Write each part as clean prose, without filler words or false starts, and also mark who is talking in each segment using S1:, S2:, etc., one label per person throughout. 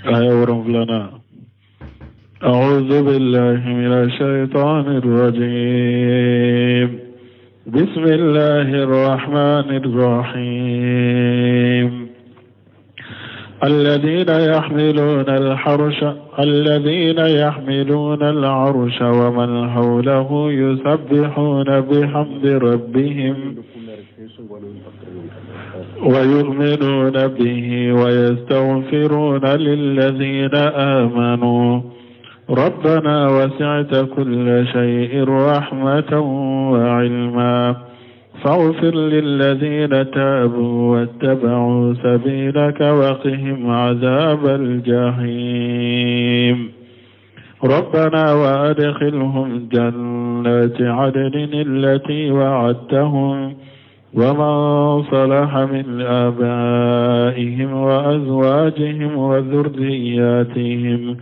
S1: Aya 7nan. أعوذ بالله من الشيطان الرجيم. بسم الله الرحمن الرحيم. الذين يحملون الحرش الذين يحملون العرش ومن حوله يسبحون بحمد ربهم ويؤمنون به ويستغفرون للذين آمنوا ربنا وسعت كل شيء رحمة وعلما فاغفر للذين تابوا واتبعوا سبيلك وقهم عذاب الجحيم. ربنا وأدخلهم جنات عدن التي وعدتهم ومن صلح من آبائهم وأزواجهم وذرياتهم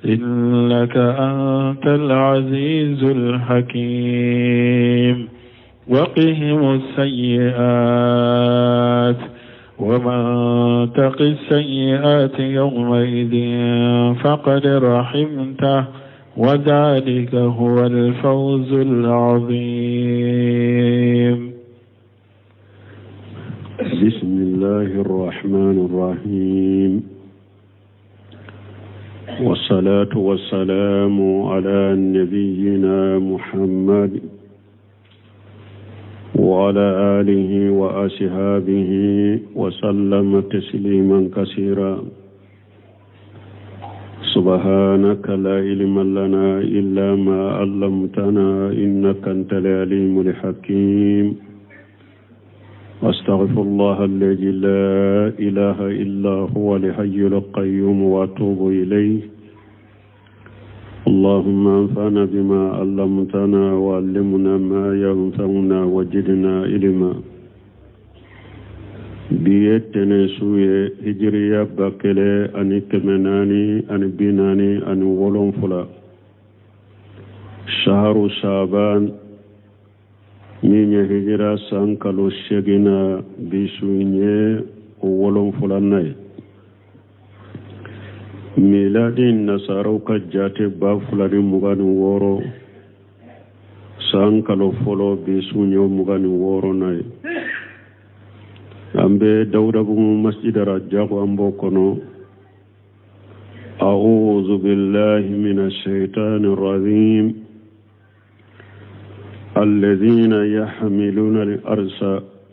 S1: إنك أنت العزيز الحكيم. وقهم السيئات ومن تق السيئات يومئذ فقد رحمته وذلك هو الفوز العظيم.
S2: بسم الله الرحمن الرحيم، والصلاة والسلام على نبينا محمد وعلى آله وأصحابه وسلم تسليما كثيرا. سبحانك لا علم لنا إلا ما علمتنا إنك أنت العليم الحكيم. أستغفر الله الذي لا إله إلا هو الحي القيوم وأتوب إليه. اللهم انفعنا بما علمتنا وعلمنا ما ينفعنا وزدنا علما. Bi ye tɛnɛ su ye, hijiriya 1447, saharu saban, min ye hijira san kalo seginna, bi su ye o wolonfulanan ye. Miladi nasaraw ka jate 2026, san kalo fɔlɔ, bi su ye o 26nan ye. An bɛ Dawudabugu masjidara Jago, an b'o kɔnɔ. أعوذ بالله من الشيطان الرجيم. الذين يحملون العرش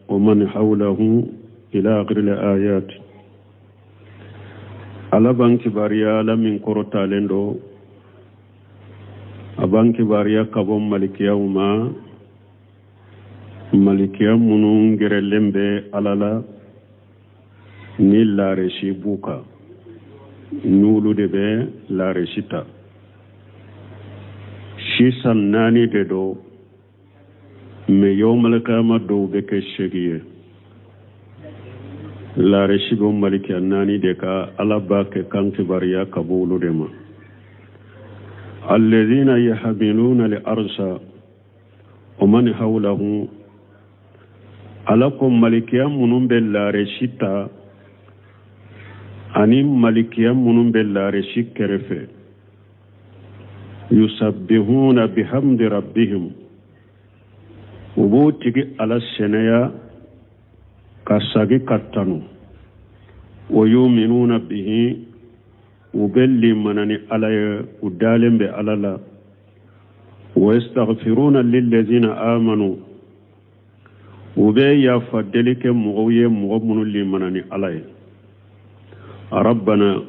S2: ومن حوله إلى آخر الآيات. Ala b'an kibaruya, Ala min kɔrɔtalen don, a b'an kibaruya ka bɔ malikiyaw ma, malikiya minnu gɛrɛlen bɛ Ala la ni laaresi b'u kan, n'olu de bɛ laaresi ta. Sisan naani de don, mais yawmalikama dɔw bɛ kɛ seegin ye. Laaresi bɛ malikiya naani de kan. Ala b'a kɛ kan kibaruya ka bɔ olu de ma. Alladhina yahmiluna al-arsha wa man hawlahu. Ala ko malikiya minnu bɛ laaresi ta ani malikiya minnu bɛ laaresi kɛrɛfɛ, yusabbihuna bihamdi rabbihim, u b'o tigi Ala sɛnɛya ka sagi ka tanu. Wa yuminuna bihi, u bɛ limana ni Ala ye, u dalen bɛ Ala la. Wa yastaghfiruna lillazina amanu, u bɛ yafa deli kɛ mɔgɔw ye, mɔgɔ minnu limana ni Ala ye. Rabbana,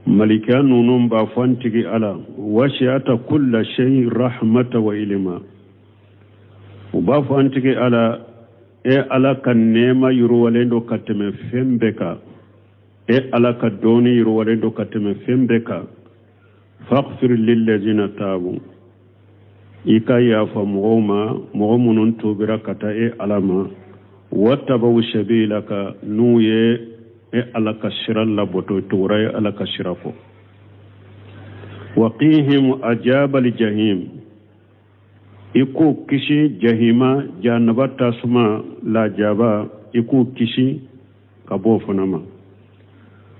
S2: malikiya ninnu b'a fɔ an tigi Ala, wasi'ata kulla shay rahmata wa ilima, u b'a fɔ an tigi Ala, e Ala ka nɛɛma yiriwalen don ka tɛmɛ fɛn bɛɛ kan, e Ala ka dɔnni yiriwalen don ka tɛmɛ fɛn bɛɛ kan. Faghfir lillazina tabu, i ka yafa mɔgɔw ma, mɔgɔ minnu tubira ka taa e Ala ma. Wattabaw sabilaka, n'u ye e Ala ka sira labato, tugura e Ala ka sira kɔ. Waqihim ajabal jahim, i k'u kisi jahima, jahanaba tasuma lajaba, i k'u kisi ka bɔ o fana ma.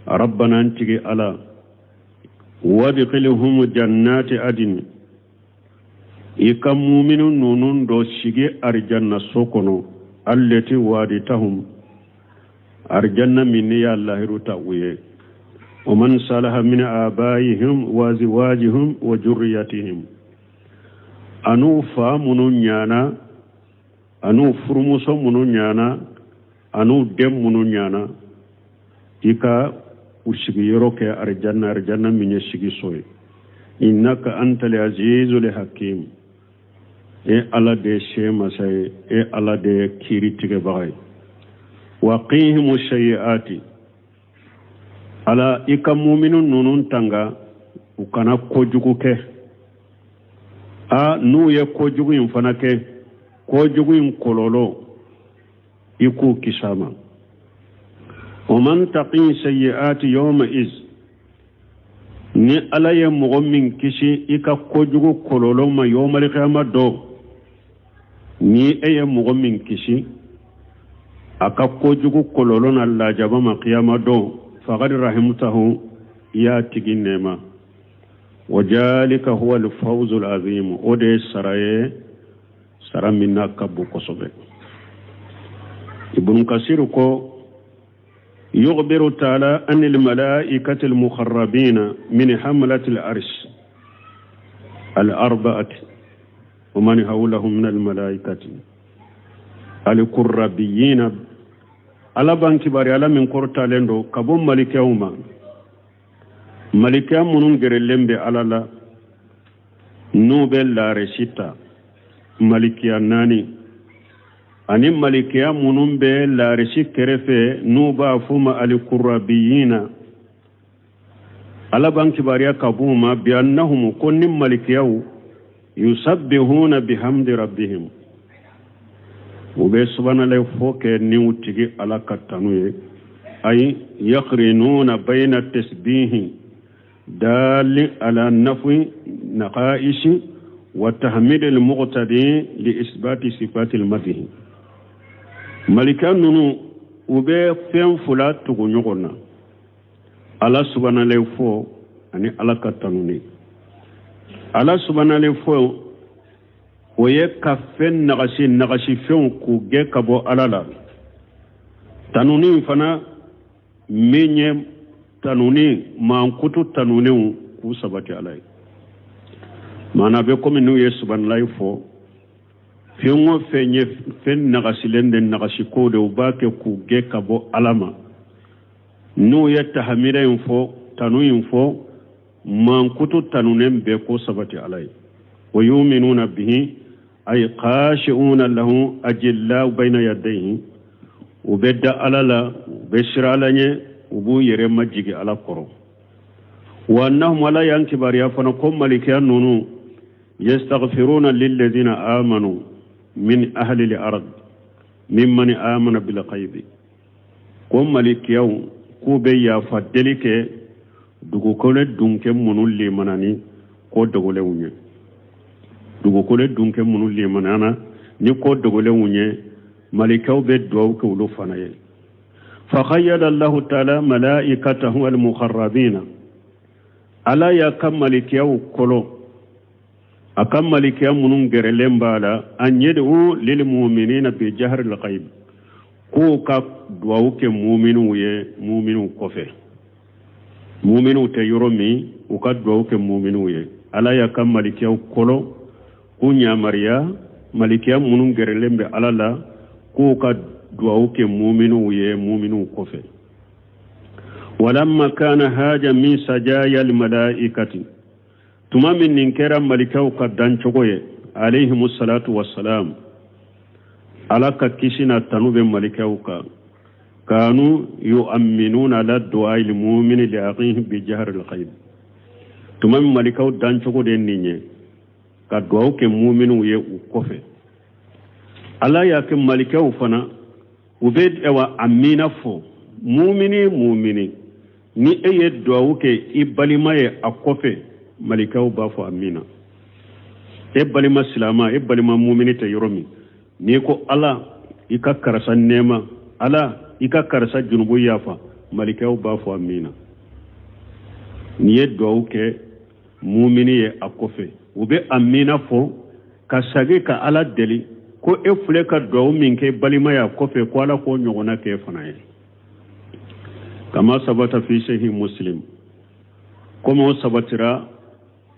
S2: Rabbana, an tigi Ala, wadkhilhum jannati adin, i ka muminu ninnu dɔ sigi arijanna so kɔnɔ, allati wa'adtahum, arijanna min n'i y'a lahiru ta u ye, wa man salaha min abaihim wa azwajihim wa jurriyatihim, an'u fa minnu ɲana, an'u furumuso minnu ɲana, an'u den minnu ɲana, i ka u sigiyɔrɔ kɛ arijanna, arijanna min ye sigiso ye. Innaka antal azizul hakim, e Ala de ye se masa ye, e Ala de ye kiiri tigɛbaga ye. Wa qihimu sayiati, Ala, i ka muminu ninnu tanga u kana kojugu kɛ. A n'u ye kojugu in fana kɛ, kojugu in kɔlɔlɔ, i k'u kis'a ma. Wa man taqi sayiati yawma iz, ni Ala ye mɔgɔ min kisi i ka kojugu kɔlɔlɔ ma yawmalikiyama don, ni e ye mɔgɔ min kisi a ka kojugu kɔlɔlɔ na lajaba ma kiyama don, faqad rahimtahu, i y'a tigi nɛɛma. Wa jalika huwa alfawzul azim, o de ye sara ye, sara min n'a ka bon kosɛbɛ. Ibn Kasir ko yukhbiru ta'ala anil malaikati al-muqarrabina min hamalati al-arsh al-arba'ati wa man hawlahum min al-malaikati al-qurrabiyina. Ala b'an kibaruya, Ala min kɔrɔtalen don, ka bɔ malikɛw ma, malikɛ minnu gɛrɛlen bɛ Ala la, n'u bɛ laarisi ta, malikiya naani, ani malikiya minnu bɛ laarisi kɛrɛfɛ, n'u b'a fɔ ma alikurabiyina. Ala b'an kibaruya ka b'u ma bi annahum, ko ni malikiyaw, yusabbihuna bihamdi rabbihim, u bɛ subhanallah fɔ kɛ ni u tigi Ala ka tanu ye, ay yaqrinuna bayna tasbihi dali ala nafwi naqaisi wa tahmid al-muqtadi li isbati sifati al-madhi. Malika ninnu, u bɛ fɛn fila tugu ɲɔgɔn na, Ala subhanallah fɔ ani Ala ka tanuni. Ala subhanallah fɔ, o ye ka fɛn nagasi nagasi fɛnw k'u gɛn ka bɔ Ala la. Tanuni fana min ye tanuni mankutu tanuniw k'u sabati Ala ye, maana bɛ komi n'u ye subhanallahi fɔ, fɛn o fɛn ye fɛn nagasilen de, nagasi ko de, u b'a kɛ k'u gɛn ka bɔ Ala ma. N'u ye tahamida in fɔ, tanu in fɔ, mankutu tanunen bɛɛ ko sabati Ala ye. Wa yuminuna bihi ay khashi'una lahu ajilla bayna yadayhi, u bɛ da Ala la, u bɛ siran Ala ɲɛ, u b'u yɛrɛ majigi Ala kɔrɔ. Wa annahum, Ala y'an kibaruya fana ko malikiya ninnu, yastaghfiruna lilladhina amanu min ahli al-ard mimman amana bil ghaibi, ko malikiyaw k'u bɛ yafa deli kɛ dugukolo dunkɛ minnu limana ni ko dogolenw ye, dugukolo dunkɛ minnu limanana ni ko dogolenw ye, malikaw bɛ duwawu kɛ olu fana ye. Fakhayyala Allahu ta'ala malaikatahu al-muqarrabina, Ala y'a ka malikiyaw kɔlɔ, a ka malikiya minnu gɛrɛlen b'a la, an yad'u lil mu'minina bi jahri al-ghaib, k'u ka duwawu kɛ muminiw ye muminiw kɔfɛ, muminiw tɛ yɔrɔ min, u ka duwawu kɛ muminiw ye. Ala y'a ka malikiyaw kɔlɔ k'u yamaruya, malikiya minnu gɛrɛlen bɛ Ala la, k'u ka duwawu kɛ muminiw ye muminiw kɔfɛ. Walamma kana haja min sajaya al-malaikati, tuma min nin kɛra malikaw ka dancogo ye, alayhimu salatu wassalam, Ala ka kisi n'a tanu bɛ malikaw kan, kanu yu'minuna ala du'a al-mu'mini li akhihi bi jahri al-ghaib, tuma min malikaw dancogo de nin ye ka duwawu kɛ muminiw ye u kɔfɛ, Ala y'a kɛ malikaw fana u bɛ awa amina fɔ mumini mumini. Ni e ye duwawu kɛ i balima ye a kɔfɛ, malikaw b'a fɔ amina. E balima silama, e balima mumini tɛ yɔrɔ min, n'i ko Ala i ka karisa nɛɛma, Ala i ka karisa junubu yafa, Malikɛw b'a fɔ amina. N'i ye duwawu kɛ mumini ye a kɔfɛ, u bɛ amina fɔ ka sagi ka Ala deli ko e filɛ ka duwawu min kɛ balima y'a kɔfɛ, ko Ala k'o ɲɔgɔnna kɛ fana ye. Kama sabata fi sahih Muslim, komi o sabatira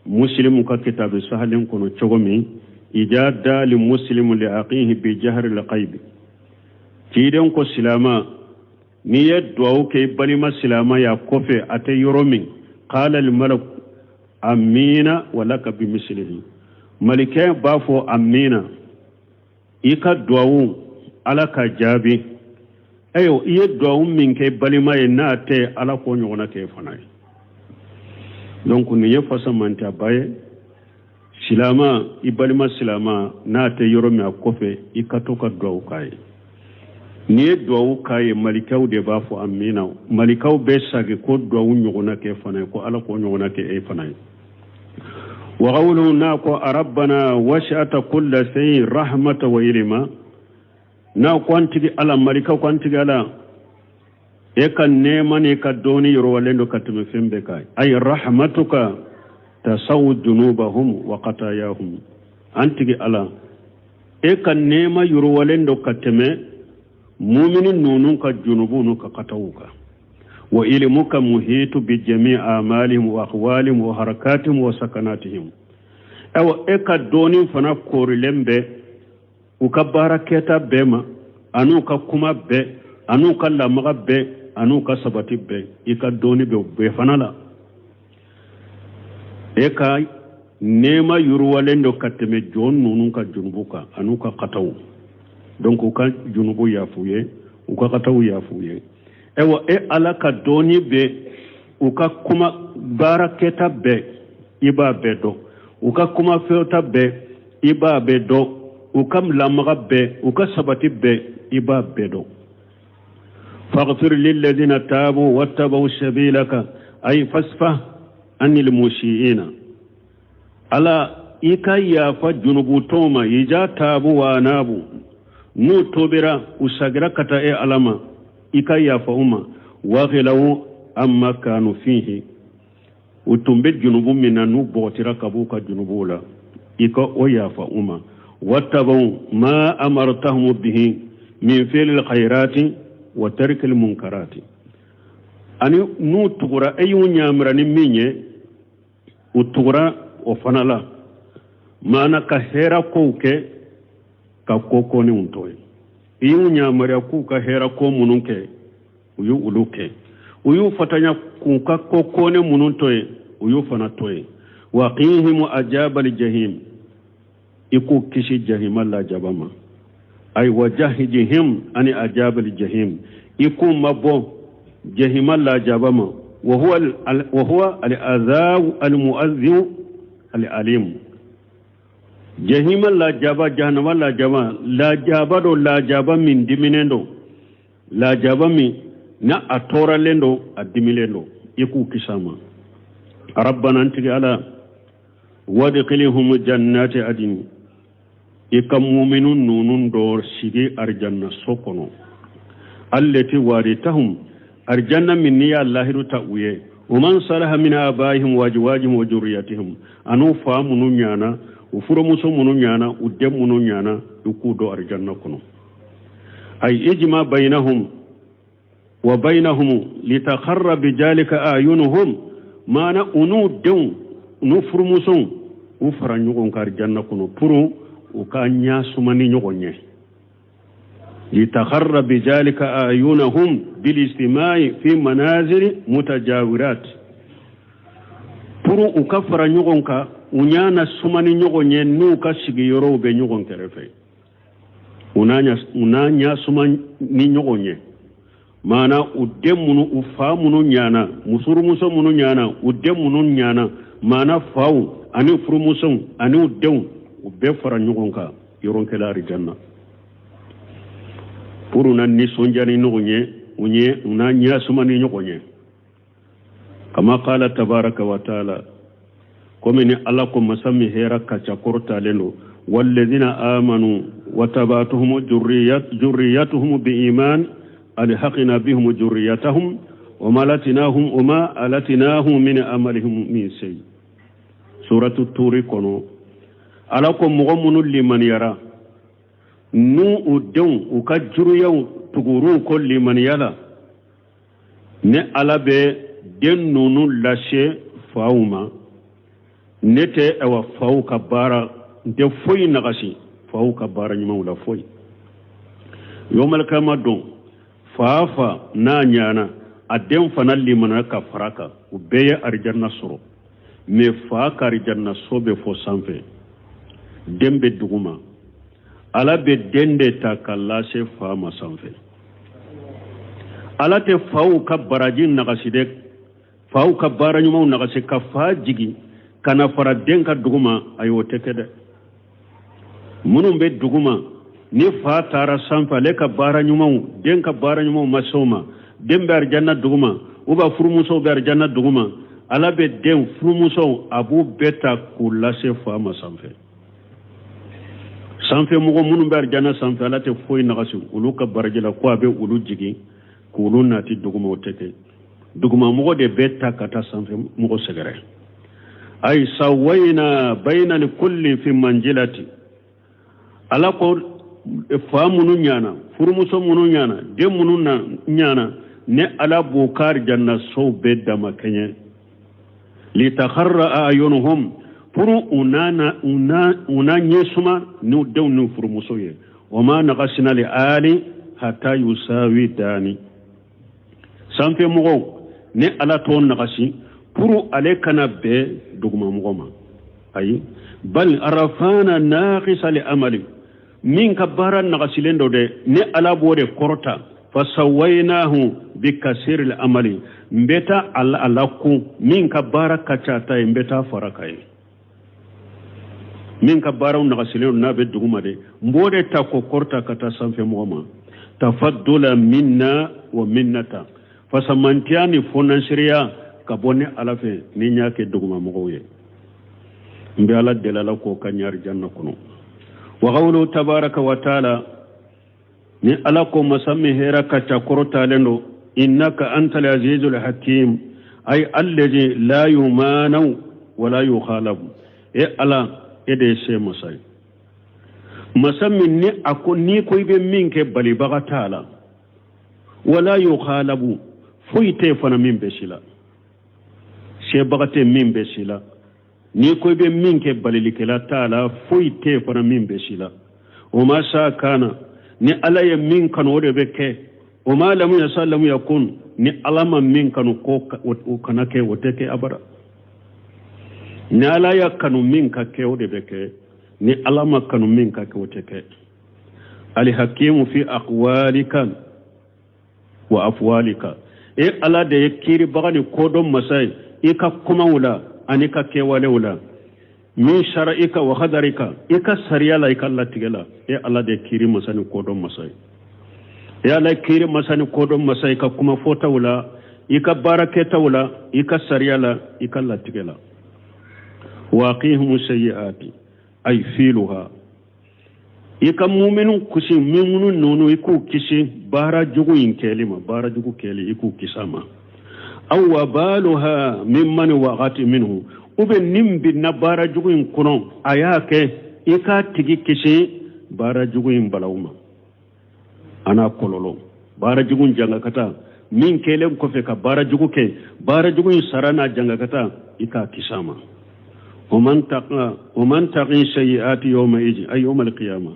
S2: Muslimu ka kitabu sahalen kɔnɔ cogo min, ija da'a li muslimu li aqihi bi jahri lqaybi. Ciden ko silama, n'i ye duwawu kɛ i balima silama y'a kɔfɛ a tɛ yɔrɔ min, qala al malak amina walaka bimislihi. Malikɛ b'a fɔ amina, i ka duwawu Ala ka jaabi. Ayiwa, i ye duwawu min kɛ i balima ye n'a tɛ, Ala k'o ɲɔgɔnna kɛ fana ye. Donc nin ye fasamantiyaba ye. Silama, i balima silama n'a tɛ yɔrɔ min a kɔfɛ, i ka to ka duwawu k'a ye. N'i ye duwawu k'a ye, malikaw de b'a fɔ amina. Malikaw bɛ sagi ko duwawu ɲɔgɔnna kɛ fana ye, ko Ala k'o ɲɔgɔnna kɛ e fana ye. Wa qawluhu, n'a ko rabbana wasi'ata kulla shay'in rahmata wa ilma, n'a ko an tigi Ala, malikaw ko an tigi Ala, e ka nɛɛma n'i ka dɔnni yɔrɔwalen don ka tɛmɛ fɛn bɛɛ kan. Ay rahmatuka tasawu dunubahum wa qatayahum. An tigi Ala, e ka nɛɛma yɔrɔwalen don ka tɛmɛ mumini ninnu ka junubu n'u ka kataw kan. Wa ilmuka muhitu bi jami amalihim wa aqwalihim wa harakatihim wa sakanatihim. Ayiwa, e ka dɔnni fana koorilen bɛ u ka baara kɛta bɛɛ ma, an'u ka kuma bɛɛ, an'u ka lamaga bɛɛ, an'u ka sabati bɛɛ. I ka dɔnni bɛ bɛɛ fana la. E ka nɛɛma yiriwalen don ka tɛmɛ jɔn ninnu ka junubu kan an'u ka kataw. Donc u ka junubu yafu ye, u ka kataw yafu ye. Ayiwa, e Ala ka dɔnni bɛ u ka kuma baara kɛta bɛɛ, i b'a bɛɛ dɔn. U ka kuma fɛta bɛɛ, i b'a bɛɛ dɔn. U ka lamaga bɛɛ, u ka sabati bɛɛ, i b'a bɛɛ dɔn. Faghfir lilladhina tabu wattabaw sabilaka ay fasfah anil mushi'ina. Ala, i ka yafa junubutɔw ma, ija tabu wa anabu, n'u tobira, u sagira ka taa e Ala ma, i ka yafa u ma. Waxilaw amma kanu fihi, u tun bɛ junubu min na, n'u bɔgɔtira ka b'u ka junubuw la, i ka o yafa u ma. Wattabaw ma amartahum bihi min fi'lil khayrati wa tarkil munkarati. Ani n'u tugura e y'u ɲamira ni min ye, u tugura o fana la, maana ka hɛra kow kɛ, ka ko kɔnenw to yen. I y'u ɲamariya k'u ka hɛra ko minnu kɛ, u y'u olu kɛ. U y'u fatanya k'u ka ko kɔne minnu to yen, u y'u fana to yen. Wa qihimu ajabal jahim, i k'u kisi jahima lajaba ma. Ay wa jahidihim ani ajabal jahim, i k'u mabɔ jahima lajaba ma. Wa huwa al azab al mu'azzim al alim. Jahima lajaba, jahanama lajaba, lajaba don, lajaba min diminen don, lajaba min na a tɔɔrɔlen don, a dimilen don, i k'u kisi a ma. Rabbana, an tigi Ala, wadkhilhum jannati adin, i ka muminu ninnu dɔ sigi arijanna so kɔnɔ, allati wa'adtahum, arijanna min n'i y'a lahidu ta u ye, wa man salaha min abaihim wa azwajihim wa zurriyatihim, an'u fa minnu ɲana, u furumuso minnu ɲana, u den minnu ɲana, i k'u don arijanna kɔnɔ. Ay ijma bainahum wa bainahum litakharra bijalika ayunuhum, maana u n'u denw n'u furumusow u fara ɲɔgɔn kan arijanna kɔnɔ pour u ka ɲɛ suma ni ɲɔgɔn ye. Litakharra bijalika ayunahum bilistimai fi manazili mutajawirat, pour u ka fara ɲɔgɔn kan, u ɲɛ na suma ni ɲɔgɔn ye n'u ka sigiyɔrɔw bɛ ɲɔgɔn kɛrɛfɛ, u n'a ɲɛ suma ni ɲɔgɔn ye. Maana u den minnu, u fa minnu ɲana, furumuso minnu ɲana, u den minnu ɲana, maana faw ani furumusow ani u denw, u bɛɛ fara ɲɔgɔn kan yɔrɔ kelen arijanna pour u na nisɔndiya ni ɲɔgɔn ye, u ɲɛ u na ɲɛ suma ni ɲɔgɔn ye. Kama qala tabaraka wa taala, komi ni Ala ko masa min hɛra ka ca kɔrɔtalen don, walladhina amanu wa tabatuhum jurriyatuhum bi iman alhaqna bihum jurriyatahum Wa ma alatinahum wa ma alatinahum min amalihim min sey. Suratu Turi kɔnɔ, Ala ko mɔgɔ minnu limaniyara n'u u denw u ka juruyaw tugur'u kɔ limaniya la, ne Ala bɛ den ninnu lase faw ma. Ne tɛ awa faw ka baara, n tɛ foyi nagasi faw ka baara ɲumanw la, foyi. Yɔmalikama don, fa fa n'a ɲana, a den fana limana ka fara kan, u bɛɛ ye arijanna sɔrɔ. Mais fa ka arijanna so bɛ fo sanfɛ, den bɛ duguma. Ala bɛ den de ta ka lase fa ma sanfɛ. Ala tɛ faw ka baraji nagasi dɛ, faw ka baara ɲumanw nagasi ka fa jigin ka na fara den ka duguma. Ayi, o tɛ kɛ dɛ. Minnu bɛ duguma, ni fa taara sanfɛ, ale ka baara ɲumanw, den ka baara ɲumanw ma se o ma, den bɛ arijanna duguma, u b'a furumusow bɛ arijanna duguma. Ala bɛ den furumusow, a b'u bɛɛ ta k'u lase fa ma sanfɛ. Sanfɛ mɔgɔ minnu bɛ arijanna sanfɛ, Ala tɛ foyi nagasi olu ka baraji la ko a bɛ olu jigin k'olu nati duguma, o tɛ kɛ. Duguma mɔgɔ de bɛ ta ka taa sanfɛ mɔgɔ sɛgɛrɛ. Ayi sawayina bayina li kulli fi manjilati. Ala ko fa minnu ɲana, furumuso minnu ɲana, den minnu ɲana, ne Ala b'u ka arijanna sow bɛɛ dama kɛɲɛ. Litakarra ayunuhum, pour u na ɲɛ suma n'u denw n'u furumuso ye. Wa ma nagasina li ali hata yusawi dani. Sanfɛ mɔgɔw, ne Ala t'o nagasi pour ale kana bɛn duguma mɔgɔ ma. Ayi, bal arafana naqisa li amali, min ka baara nagasilen don dɛ, ne Ala b'o de kɔrɔta. Fasawaynahu bi kasiril amali, n bɛ taa a la kun min ka baara ka ca ta ye, n bɛ taa fara ka ye. Min ka baaraw nagasilen don n'a bɛ duguma de, n b'o de ta k'o kɔrɔta ka taa sanfɛ mɔgɔ ma. Tafaddula minna wa minnata, fasamantiya ni fɔnansereya ka bɔ ne Ala fɛ ni n y'a kɛ duguma mɔgɔw ye. N bɛ Ala deli, Ala k'o ka ɲɛ arijanna kɔnɔ. Wa qawlu tabaraka wa taala, ni Ala ko masa min hɛrɛ ka ca kɔrɔtalen don, innaka antal azizul hakim, ay allazi la yumanaw wala yukhalabu. E Ala, e de ye se masa ye, masa min ni a ko n'i ko i bɛ min kɛ, balibaga t'a la. Wala yukhalabu, foyi tɛ fana min bɛ si la, sebaga tɛ min bɛ si la. N'i ko i bɛ min kɛ, balilikɛla t'a la, foyi tɛ fana min bɛ si la. O ma sa kana, ni Ala ye min kanu, o de bɛ kɛ. O ma lamu yasa lamu yakun, ni Ala ma min kanu ko o kana kɛ, o tɛ kɛ abada. Ni Ala y'a kanu min ka kɛ, o de bɛ kɛ. Ni Ala ma kanu min ka kɛ, o tɛ kɛ. Alihakimu fi aqwalika wa afwalika, e Ala de ye kiiribaga ni kodɔn masa ye i ka kumaw la ani ka kɛwalew la. Min shar'ika wa qadarika, i ka sariya la, i ka latigɛ la, e Ala de ye kiiri masa ni kodɔn masa ye. E Ala ye kiiri masa ni kodɔn masa i ka kuma fɔtaw la, i ka baara kɛtaw la, i ka sariya la, i ka latigɛ la. Waqihimu sayyi'ati ay filuha, i ka muminu kisi, muminu ninnu i k'u kisi baara jugu in kɛli ma, baara jugu kɛli i k'u kisi a ma. Aw wabaluha mimman waqati minhu, u bɛ nin binna baara jugu in kɔnɔ, a y'a kɛ, i k'a tigi kisi baara jugu in balawu ma a n'a kɔlɔlɔ. Baara jugu jangakata min kɛlen kɔfɛ ka baara jugu kɛ, baara jugu in sara n'a jangakata, i k'a kisi a ma. O man taqi sayyi'ati yawma idin ay yawma al-qiyama,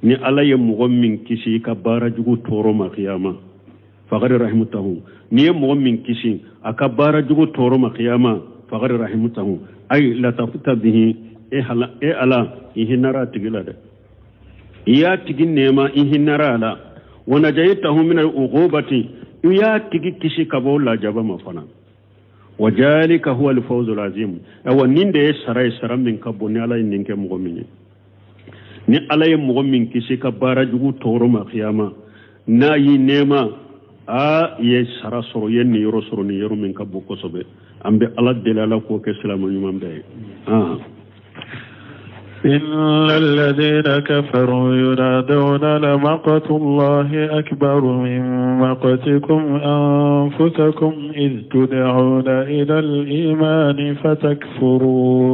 S2: ni Ala ye mɔgɔ min kisi i ka baara jugu tɔɔrɔ ma kiyama, faqad rahimtahu, n'i ye mɔgɔ min kisi a ka baara jugu tɔɔrɔ ma kiyama, faqad rahimtahu ay latafta bihi, e Ala i hinɛra a tigi la dɛ, i y'a tigi nɛɛma, i hinɛra a la. Wa najaytahu min al-uqubati, i y'a tigi kisi ka bɔ lajaba ma fana. Wa jalika huwa al-fawzul azim, awa nin de ye sara ye, sara min ka bon ni Ala ye nin kɛ mɔgɔ min ye. Ni Ala ye mɔgɔ min kisi ka baara jugu tɔɔrɔ ma kiyama, n'a y'i nɛɛma, aa, i ye sara sɔrɔ, i ye nin yɔrɔ sɔrɔ, nin yɔrɔ min ka bon kosɛbɛ. An bɛ Ala deli, Ala k'o kɛ silamɛ ɲuman bɛɛ ye.
S1: إن الذين كفروا ينادون لمقت الله أكبر من مقتكم أنفسكم إذ تدعون إلى الإيمان فتكفرون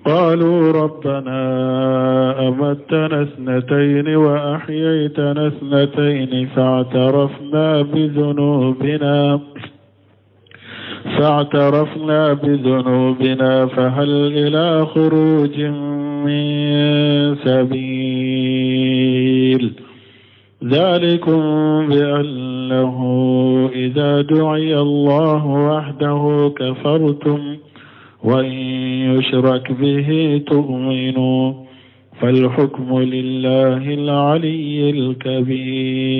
S1: قالوا ربنا أمتنا اثنتين وأحييتنا اثنتين فاعترفنا بذنوبنا فهل إلى خروج من سبيل ذلكم بأنه إذا دعي الله وحده كفرتم وإن يشرك به تؤمنوا فالحكم لله العلي الكبير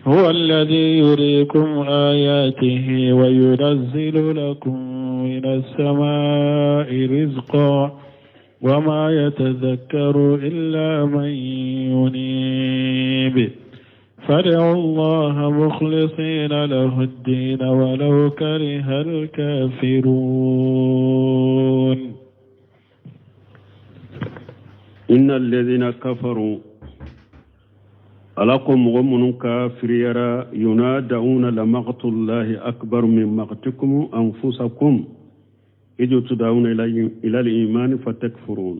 S1: هو الذي يريكم آياته وينزل لكم من السماء رزقا وما يتذكر إلا من ينيب فادعوا الله مخلصين له الدين ولو كره الكافرون.
S2: إن الذين كفروا Ala ko mɔgɔ minnu kafiriyara yunadawuna lamaqtullahi akbar min maqtikum anfusakum idh tudawuna ila al-imani fatakfurun.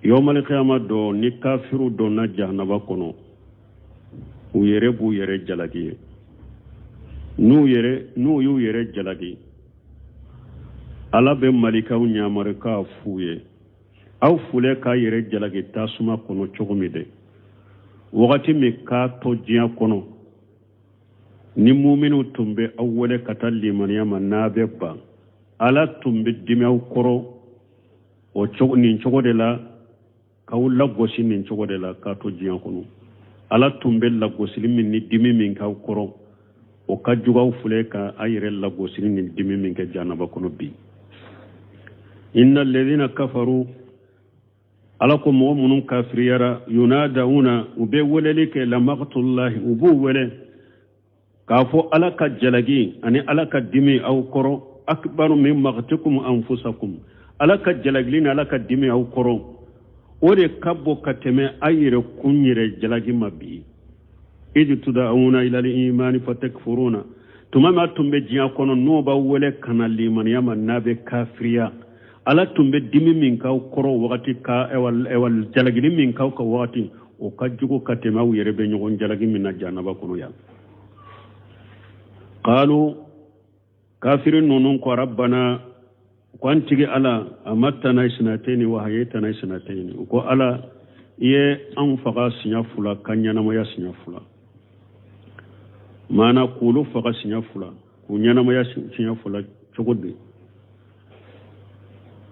S2: Yawmal qiyama don ni kafiru donna jahanaba kɔnɔ, u yɛrɛ b'u yɛrɛ jalaki ye. N'u y'u yɛrɛ jalaki, Ala bɛ malikaw ɲamari k'a f'u ye: aw filɛ k'a yɛrɛ jalaki tasuma kɔnɔ cogo min dɛ, wagati min k'a to diɲɛ kɔnɔ ni muminiw tun bɛ aw wele ka taa limaniya ma, n'a bɛ ban, Ala tun bɛ dimi aw kɔrɔ o cogo nin cogo de la, k'aw lagosi nin cogo de la k'a to diɲɛ kɔnɔ. Ala tun bɛ lagosili min ni dimi min k'aw kɔrɔ, o ka jugu aw filɛ ka a yɛrɛ lagosili ni dimi min kɛ jahanaba kɔnɔ bi. Inna alladhina kafaru, Ala ko mɔgɔ minnu kafiriyara, yunadawuna, u bɛ weleli kɛ, lamaqtullahi, u b'u wele k'a fɔ Ala ka jalaki ani Ala ka dimi aw kɔrɔ, akbaru min maqtikum anfusakum, Ala ka jalakili ni Ala ka dimi aw kɔrɔ, o de ka bon ka tɛmɛ a yɛrɛ kun yɛrɛ jalaki ma bi. Idh tud'auna ila al-imani fatakfuruna, tuma min a tun bɛ diɲɛ kɔnɔ n'o b'aw wele ka na limaniya ma, n'a bɛ kafiriya, Ala tun bɛ dimi min k'aw kɔrɔ wagati ka ɛwa jalakili min k'aw ka wagati, o ka jugu ka tɛmɛ aw yɛrɛ bɛ ɲɔgɔn jalaki min na jahanaba kɔnɔ yan. Qalu, kafiri ninnu ko, rabbana, ko an tigi Ala, amattana isnatayni wa hayaytana isnatayni, u ko Ala, i ye anw faga siɲɛ 2 ka ɲɛnamaya siɲɛ 2. Maana k'olu faga siɲɛ 2 k'u ɲɛnamaya siɲɛ 2 cogo di?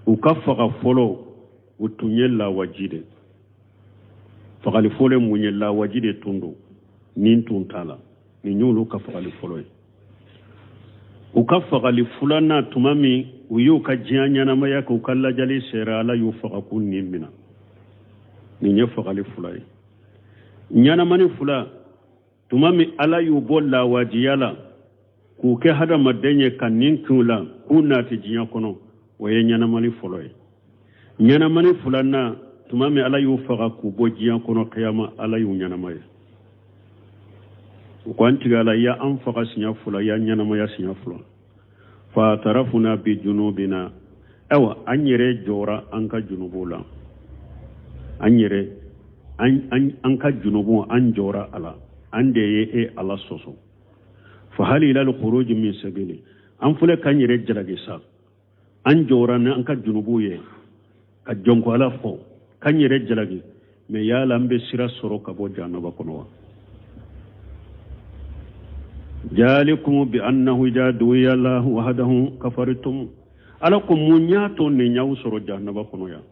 S2: U ka faga fɔlɔ, u tun ye lawaji de. Fagali fɔlɔ mun ye? Lawaji de tun don, nin tun t'a la. Nin y'olu ka fagali fɔlɔ ye. U ka fagali filanan, tuma min u y'u ka diɲɛ ɲɛnamaya kɛ, u ka lajali sera, Ala y'u faga k'u nin mina. Nin ye fagali fila ye. Ɲɛnamani fila, tuma min Ala y'u bɔ lawajiya la k'u kɛ hadamaden ye ka nin k'u la k'u nati diɲɛ kɔnɔ, o ye ɲɛnamani fɔlɔ ye. Ɲɛnamani filanan, tuma min Ala y'u faga k'u bɔ diɲɛ kɔnɔ kiyama, Ala y'u ɲɛnamaya. U ko an tigi Ala, ya an faga siɲɛ 2, ya ɲɛnamaya siɲɛ 2. Fa tarafuna bi junubina, ayiwa an yɛrɛ jɔra an ka junubu la, an yɛrɛ an ka junubu, an jɔra a la, an de ye e Ala sɔsɔ. Fa hal ila al-khuruj min sabili, an filɛ k'an yɛrɛ jalaki sa, an jɔra ni an ka junubu ye ka jɔnko Ala fɔ k'an yɛrɛ jalaki, mɛ yala an bɛ sira sɔrɔ ka bɔ jahanaba kɔnɔ wa? Jalikum bi annahu idha du'iya Allahu wahdahu kafartum, Ala ko mun y'a to nin y'aw sɔrɔ jahanaba kɔnɔ yan?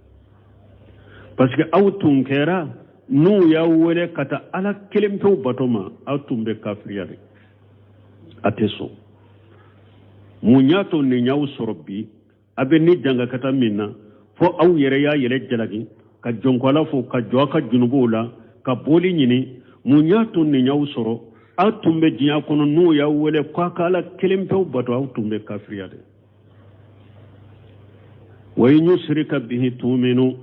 S2: Parce que aw tun kɛra n'u y'aw wele ka taa Ala kelen pewu bato ma, aw tun bɛ kafiriya de, a tɛ sɔn. Mun y'a to nin y'aw sɔrɔ bi? A bɛ ni jangakata min na fo aw yɛrɛ y'a yɛrɛ jalaki ka jɔnko Ala fo ka jɔ aw ka junubuw la ka bɔli ɲini. Mun y'a to nin y'aw sɔrɔ? Aw tun bɛ diɲɛ kɔnɔ n'u y'aw wele k'a ka Ala kelen pewu bato, aw tun bɛ kafiriya de. Wa in yusrika bihi tuminu,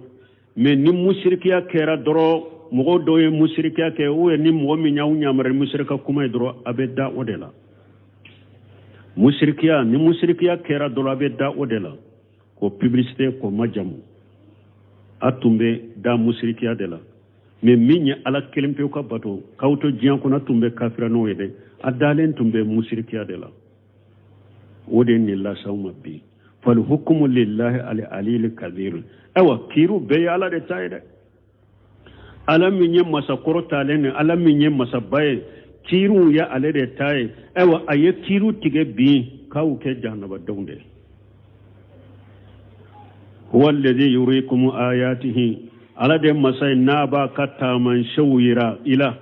S2: mais ni musirikiya kɛra dɔrɔn, mɔgɔ dɔw ye musirikiya kɛ, ou ni mɔgɔ min y'aw yamaruya musirika kuma ye dɔrɔn, a bɛ da o de la. Musirikiya, ni musirikiya kɛra dɔrɔn, a bɛ da o de la. Ko publicité ko majamu, a tun bɛ da musirikiya de la. Mais min ye Ala kelen pewu ka bato k'aw to diɲɛ kɔnɔ, tun bɛ kafira n'o ye dɛ, a dalen tun bɛ musirikiya de la. O de ye nin lase aw ma bi. Falhukumu lillahi al alil kabir. Ayiwa, kiiriw bɛɛ ye Ala de ta ye dɛ. Ala min ye masa kɔrɔtalen ye, Ala min ye masaba ye, kiiriw ye ale de ta ye. Ayiwa, a ye kiiriw tigɛ bi k'aw kɛ jahanabadenw de ye. Huwa alladhi yurikum ayatihi, Ala de masa ye n'a b'a ka taamasiyɛnw yira i la.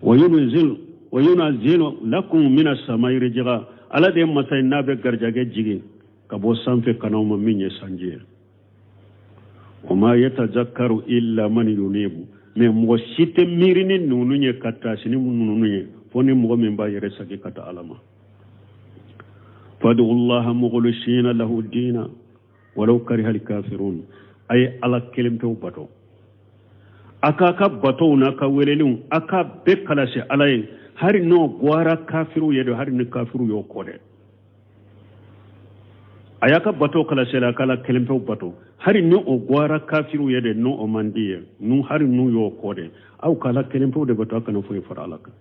S2: Wa yunazzilu lakum mina samai rizqa, Ala de masa ye n'a bɛ garijɛgɛ jigin ka bɔ sanfɛ ka n'aw ma, min ye sanji ye. Wa ma yatazakkaru illa man yunibu, mais mɔgɔ si tɛ miiri ni ninnu ye ka taasi ni ninnu ye, fo ni mɔgɔ min b'a yɛrɛ sagi ka taa Ala ma. Fad'ullaha mukhlisina lahu dina walau karihal kafirun. A ye Ala kelen pewu bato, a k'a ka batow n'a ka weleliw, a k'a bɛɛ kalasi Ala ye, hali n'o gwara kafiriw ye dɛ, hali ni kafiriw y'o kɔ dɛ. A y'a ka bato kalasi la, a k'Ala kelen pewu bato, hali ni o gwara kafiriw ye dɛ, n'o o man di ye n'u, hali n'u y'o kɔ dɛ, aw k'Ala kelen pewu de bato, a kana foyi fara Ala kan.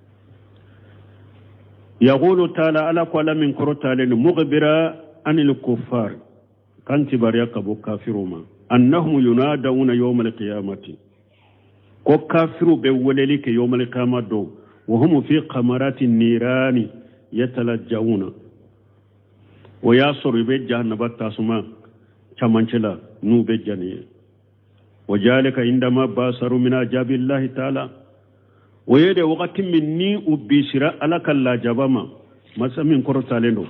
S2: Yaqulu taala, Ala ko, Ala min kɔrɔtalen don, mukhbira anil kuffar, kan kibariya ka bɔ kafiriw ma, annahum yunadawuna yawmal qiyamati, ko kafiriw bɛ weleli kɛ yawmal qiyama don, wa hum fi qamarati nirani yatalajjawuna. O y'a sɔrɔ i bɛ jahanaba tasuma camancɛ la, n'u bɛ jani ye. Wa jalika indama basaru min ajabillahi taala, o ye de wagati min ni u bisira Ala ka lajaba ma, masa min kɔrɔtalen don,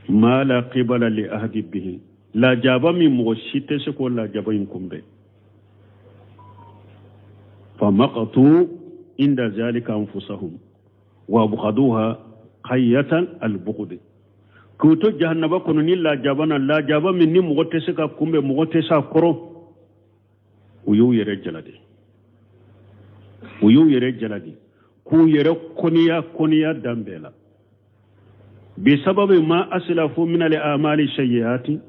S2: ma la qibala li ahadi bihi, lajaba min mɔgɔ si tɛ se k'o lajaba in kunbɛn. Fa maqatu inda zalika anfusahum wa abghaduha qayyatan albughd, k'u to jahannaba kɔnɔ ni lajaba na, lajaba min ni mɔgɔ tɛ se ka kunbɛn, mɔgɔ tɛ se a kɔrɔ, u y'u yɛrɛ jaladi, u y'u yɛrɛ jaladi k'u yɛrɛ kɔniya kɔniya dan bɛɛ la, bisababi ma asilafu min al amali sayyiati.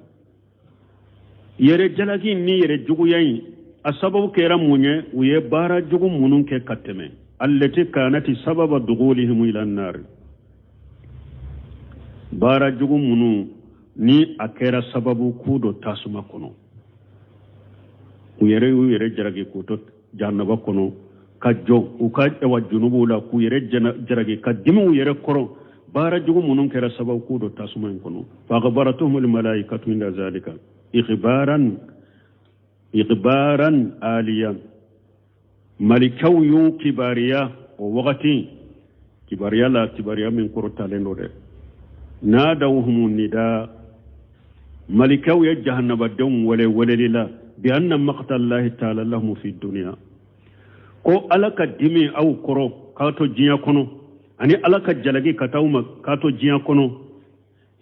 S2: Yɛrɛ jalaki ni yɛrɛ juguya in, a sababu kɛra mun ye? U ye baara jugu minnu kɛ ka tɛmɛ, allati kanati sababa dughulihim ila nar, baara jugu minnu ni a kɛra sababu k'u don tasuma kɔnɔ, u yɛrɛ y'u yɛrɛ jalaki k'u to jahanaba kɔnɔ ka jɔ u ka ɛwa junubuw la, k'u yɛrɛ jalaki ka dimi u yɛrɛ kɔrɔ, baara jugu minnu kɛra sababu k'u don tasuma in kɔnɔ. Fa akhbaratuhumul malaikatu inda zalika ikhbaran aliyan, malikaw y'u kibariya o wagati, kibariya la, kibariya min kɔrɔtalen don dɛ. Nadawhum nida, malikaw ye jahannabadenw wele weleli la, bi anna maqtallahi taala lahum fi dunya, ko Ala ka dimi aw kɔrɔ k'a to diɲɛ kɔnɔ, ani Ala ka jalaki ka taa aw ma k'a to diɲɛ kɔnɔ,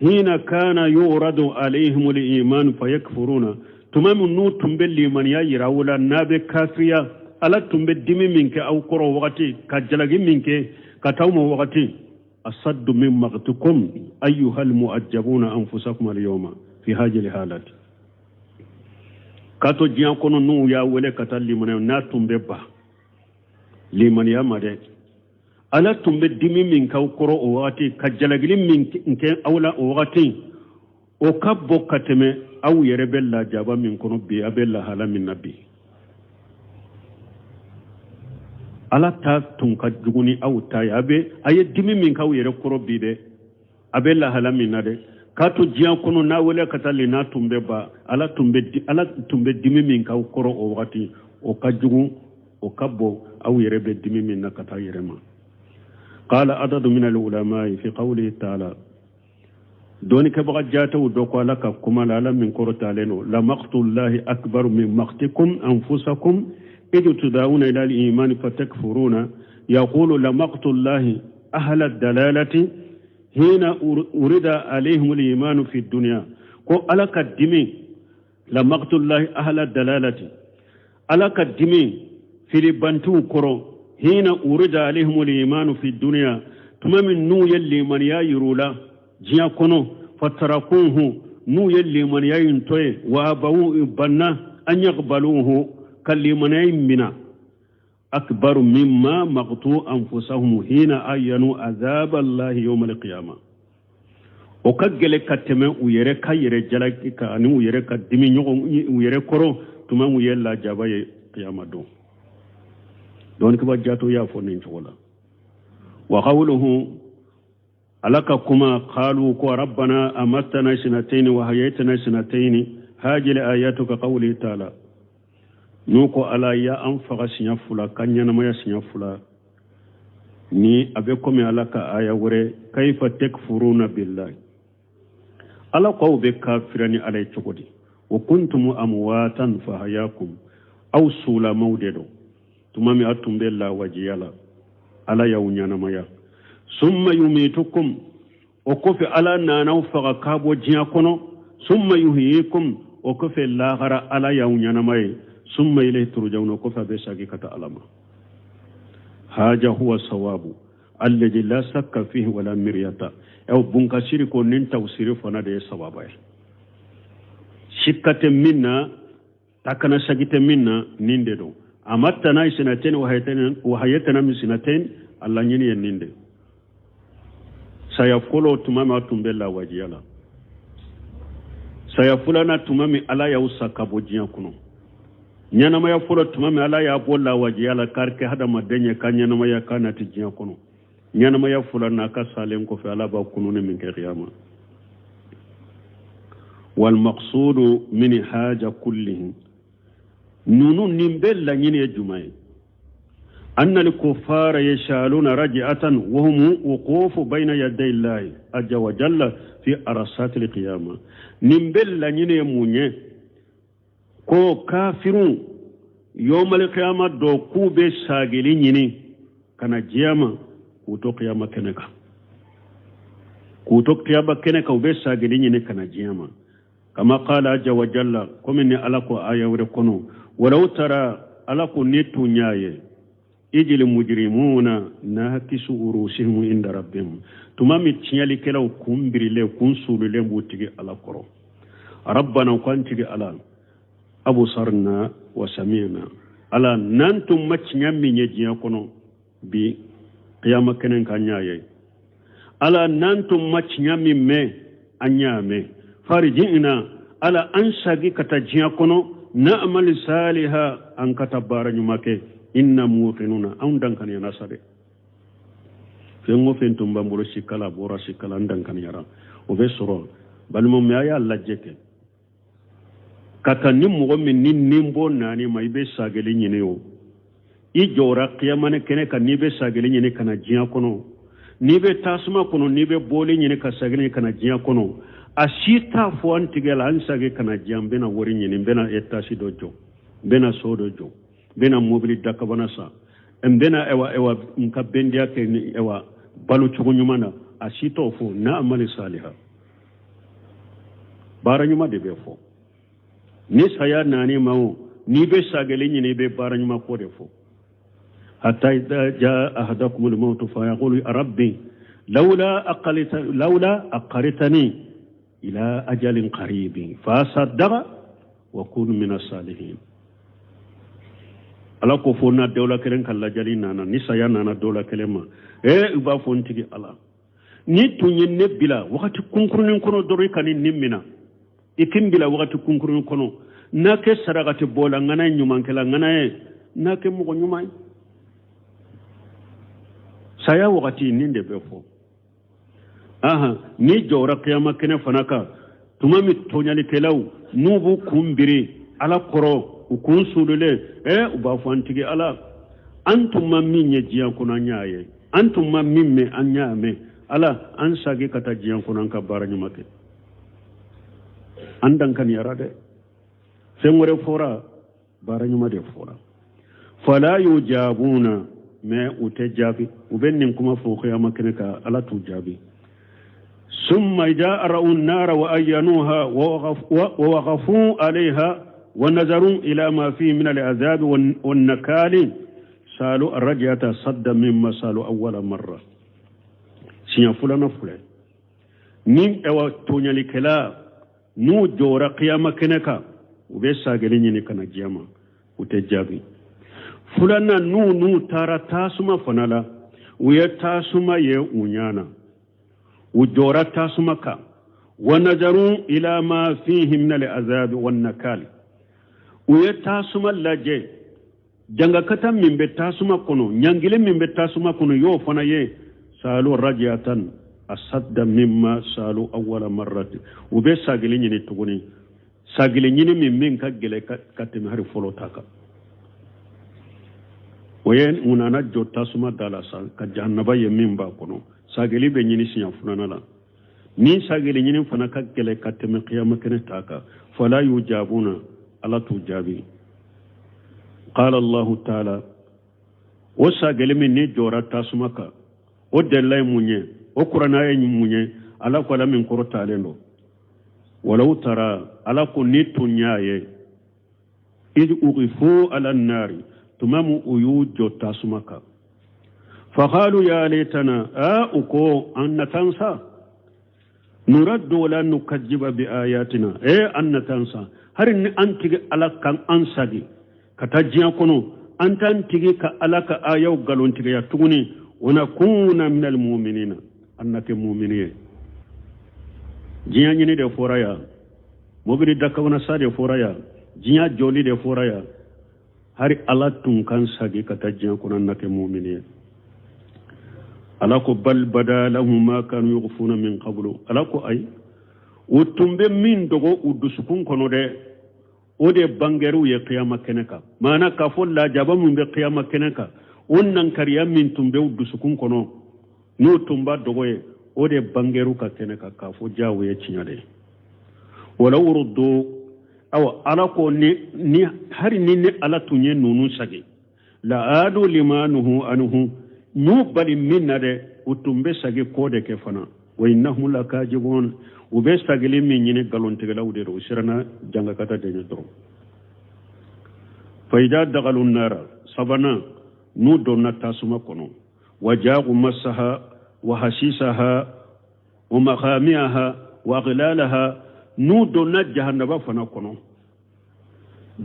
S2: hina kana yuradu alayhim al-iman fayakfuruna, tuma min n'u tun bɛ limaniya yira aw la, n'a bɛ kafiriya, Ala tun bɛ dimi min kɛ aw kɔrɔ wagati, ka jalaki min kɛ ka taa aw ma wagati, asaddu min maqtikum ayyuhal mu'ajjabuna anfusakum al-yawma fi hadhihi al-halati, k'a to diɲɛ kɔnɔ n'u y'a wele ka taa limaniya, n'a tun bɛ ban limaniya ma dɛ, Ala tun bɛ dimi min k'aw kɔrɔ o wagati, ka jalakili min kɛ aw la o wagati, o ka bon ka tɛmɛ aw yɛrɛ bɛ lajaba min kɔnɔ bi, a bɛ lahala min na bi. Ala ta tun ka jugu ni aw ta ye. A bɛ a ye dimi min k'aw yɛrɛ kɔrɔ bi dɛ, a bɛ lahala min na dɛ, k'a to diɲɛ kɔnɔ n'a wele ka taa le, n'a tun bɛ ba, Ala tun bɛ dimi min k'aw kɔrɔ o wagati, o ka jugu, o ka bon aw yɛrɛ bɛ dimi min na ka taa yɛrɛ ma. Qala adadu min al-ulama'i fi qawlihi ta'ala, dɔnnikɛbaga jatew dɔ ko Ala ka kuma la, Ala min kɔrɔtalen don, la maqtullahi akbaru min maqtikum anfusakum idh tudawuna ila al-imani fatakfuruna, yaqulu la maqtullahi ahla dalalati. Hina urida alayhimul imanu fi dunya, ko Ala ka dimi la maqtullahi ahla dalalati, Ala ka dimi filibantiw kɔrɔ. Hina urida alayhimul imanu fi dunya, tuma min n'u ye limaniya yir'u la diɲɛ kɔnɔ, fatarakuhu, n'u ye limaniya in to yen, wa abawu, banna an yaqbaluhu, ka limaniya in mina. Akbaru mimma maqtu anfusahum hina ayanu azab allahi yawm alqiyama, o ka gɛlɛ ka tɛmɛ u yɛrɛ ka yɛrɛ jalaki kan ani u yɛrɛ ka dimi ɲɔgɔn u yɛrɛ kɔrɔ tuma u ye lajaba ye qiyama don. Dɔnnikɛba jato y'a fɔ nin cogo la. Wa qawluhu, Ala ka kuma, qalu, ko rabbana amattana sinataini wa hayaytana sinataini, hajil ayatu ka qawli ta'ala, n'u ko Ala ya an faga siɲɛ 2 ka ɲɛnamaya siɲɛ 2, ni a bɛ komi Ala ka aya wɛrɛ, kaifa takfuruna billahi, Ala ko aw bɛ kafira ni Ala ye cogo di? Wa kuntum amwatan fahayakum, aw sulamaw de don, tuma min a tun bɛ lawajiya la, Ala y'aw ɲɛnamaya. Summa yumitukum, o kɔfɛ Ala nana aw faga k'a bɔ diɲɛ kɔnɔ. Summa yuhyikum, o kɔfɛ lahara Ala y'aw ɲɛnama ye. Summa ilayhi turja'un, o kɔfɛ a bɛ segin ka taa Ala ma. Haja huwa sawabu alladhi la sakka fihi wala miryata. Aw bunkasiri ko nin tawsiri fana de ye sawaba ye, sikka tɛ min na, takana sagi tɛ min na, nin de don. Amattana sinatayn wa hayatana min sinatayn, a laɲini ye nin de. Saya fɔlɔ tuma min a tun bɛ lawajiya la, saya filanan tuma min Ala y'aw sa ka bɔ diɲɛ kɔnɔ, ɲɛnamaya fɔlɔ tuma min Ala y'a bɔ lawajiya la k'a kɛ hadamaden ye ka ɲɛnamaya ka nati diɲɛ kɔnɔ, ɲɛnamaya filanan a ka salen kɔfɛ Ala b'a kununi min kɛ kiyama. Wal maqsudu min haja kullihi, ninnu nin bɛɛ laɲini ye jumɛn ye? Anna al-kuffara yashaluna raj'atan wa hum wuqufu bayna yaday Allahi azza wa jalla fi arasati al-qiyamah. Nin bɛɛ laɲini ye mun ye? Ko kafirun yawmal qiyamah dɔ k'u bɛ sagili ɲini ka na diɲɛ ma k'u to qiyama kɛnɛ kan, k'u to qiyama kɛnɛ kan, u bɛ sagili ɲini ka na diɲɛ ma. Kama qala azza wa jalla, komi ni Ala ko aya wɛrɛ kɔnɔ, walaw tara, Ala ko ni tun y'a ye, ijil mujrimuna nakisu urusihim inda rabbihim, tuma min tiɲɛlikɛlaw kun birilen kun suululen b'u tigi Ala kɔrɔ. Rabbana, ko an tigi Ala, abusarna wa sami'na, Ala n'an tun ma tiɲɛ min ye diɲɛ kɔnɔ bi qiyama kɛnɛ kan y'a ye, Ala n'an tun ma tiɲɛ min mɛn an y'a mɛn, farji'na, Ala an sagi ka taa diɲɛ kɔnɔ, na'mal saliha, an ka taa baara ɲuman kɛ, inna muqinuna, anw dankaniyana sa dɛ, fɛn o fɛn tun b'an bolo sikala bɔra sikala, an dankaniyara. O bɛ sɔrɔ balimaw, mɛ a y'a lajɛ kɛ ka taa ni mɔgɔ min ni nin bɔ naani ma, i bɛ sageli ɲini o, i jɔra kiyamani kɛnɛ kan, n'i bɛ sageli ɲini ka na diɲɛ kɔnɔ, n'i bɛ tasuma kɔnɔ, n'i bɛ bɔli ɲini ka sageli ka na diɲɛ kɔnɔ, a si t'a fɔ an tigɛ la, an sagi ka na diɲɛ, n bɛna wari ɲini, n bɛna étage dɔ jɔ, n bɛna so dɔ jɔ, n bɛna mobili dakabana san, n bɛna ɛwa n ka bɛndiya kɛ ni ɛwa balo cogo ɲuman na, a si t'o fɔ. N'a amali saliha, baara ɲuman de bɛ fɔ. Ni saya naani ma o, n'i bɛ sageli ɲini, i bɛ baara ɲuman ko de fɔ. Hatta idha jaa ahadakum al-mautu fa yaqulu rabbi lawla aqalita lawla aqaritani ila ajalin qaribin fa asaddaqa wa kun min as-salihin. Ala ko fo n'a dawla kelen ka lajali nana, ni saya nana dawla kelen ma, i b'a fɔ n tigi Ala, ni tun ye ne bila wagati kunkurunin kɔnɔ dɔrɔn, i ka nin mina, i kin bila wagati kunkurunin kɔnɔ, n'a kɛ sarakati bɔla ŋana ye, ɲumankɛla ŋana ye, n'a kɛ mɔgɔ ɲuman ye. Saya wagati nin de bɛ fɔ. Ahan, ni jɔra kiyama kɛnɛ fana kan, tuma min tɔɲalikɛlaw n'u b'u kun biri Ala kɔrɔ, u kun suululen, u b'a fɔ an tigi Ala, an tun ma min ye diɲɛ kɔnɔ an y'a ye, an tun ma min mɛn an y'a mɛn, Ala an sagi ka taa diɲɛ kɔnɔ an ka baara ɲuman kɛ, an dankaniyara dɛ. Fɛn wɛrɛ fɔra, baara ɲuman de fɔra. Fala yujabuna, mɛ u tɛ jaabi. U bɛ nin kuma fɔ kiyama kɛnɛ kan, Ala t'u jaabi. Summa idha ra'u an-nara wa ayyanuha wa waqafu 'alayha wa nazaru ila ma fihi min al-'adhab wan-nakali salu ar-raj'ata sadda mimma salu awwala marra. Siɲɛ filanan filɛ ni ɛwa tɔɲɔlikɛla n'u jɔra kiyama kɛnɛ kan, u bɛ sageli ɲini ka na diɲɛ ma, u tɛ jaabi. Filanan, n'u taara tasuma fana la, u ye tasuma ye u ɲɛ na, u jɔra tasuma kan, wa nazaru ila ma fihi min al-azab wan nakal, u ye tasuma lajɛ, jangakata min bɛ tasuma kɔnɔ, ɲangili min bɛ tasuma kɔnɔ, y'o fana ye. Salu rajatan asadda mimma salu awwala marrati, u bɛ sagili ɲini tuguni, sagili ɲini min ka gɛlɛn ka tɛmɛ hali fɔlɔ ta kan. O ye u nana jɔ tasuma da la sa ka jahanaba ye min b'a kɔnɔ, sagili bɛ ɲini siɲɛ filanan la. Ni sagili ɲini fana ka gɛlɛn ka tɛmɛ kiyama kɛnɛ ta kan, fala yujabuna, Ala t'u jaabi. Qala Allahu taala, o sagili min ni jɔra tasuma kan, o delila ye mun ye, o kuranna ye mun ye? Ala ko, Ala min kɔrɔtalen don, walaw tara, Ala ko ni tun y'a ye, id uqifu ala nari, tuma min u y'u jɔ tasuma kan, faqalu ya laitana, a u ko an natansa, nuraddu wala nukazziba bi ayatina, e an natansa, hari ni an tigi Ala kan an sagi ka taa diɲɛ kɔnɔ, an t'an tigi ka Ala ka ayaw nkalontigiya tuguni, wa nakuna minal muminina, an na kɛ mumini ye. Diɲɛ ɲini de fɔra yan, mobili dakabana sa de fɔra yan, diɲɛ jɔli de fɔra yan, hari Ala tun kan sagi ka taa diɲɛ kɔnɔ, an na kɛ mumini ye. Ala ko bal bada lahum ma kanu yukhfuna min qablu, Ala ko ayi, u tun bɛ min dogo u dusukun kɔnɔ dɛ, o de bangɛr'u ye kiyama kɛnɛ kan. Maana k'a fɔ lajaba min bɛ kiyama kɛnɛ kan, o nankariya min tun bɛ u dusukun kɔnɔ n'o tun b'a dogo ye, o de bangɛr'u ka kɛnɛ kan k'a fɔ ja o ye tiɲɛ de ye. Walaw ruddu, awa Ala ko ni hari ni Ala tun ye ninnu sagi, la adu lima nuhu anhu, n'u bali min na dɛ, u tun bɛ sagi k'o de kɛ fana. Wa innahum lakajibun, u bɛ sagili min ɲini nkalontigɛlaw de don, u siranna jangakata de ɲɛ dɔrɔn. Fa ida dagalu nara, sabanan, n'u donna tasuma kɔnɔ, wa jaagu masaha wa hasisaha wa maghamiaha wa aghlalaha, n'u donna jahanaba fana kɔnɔ,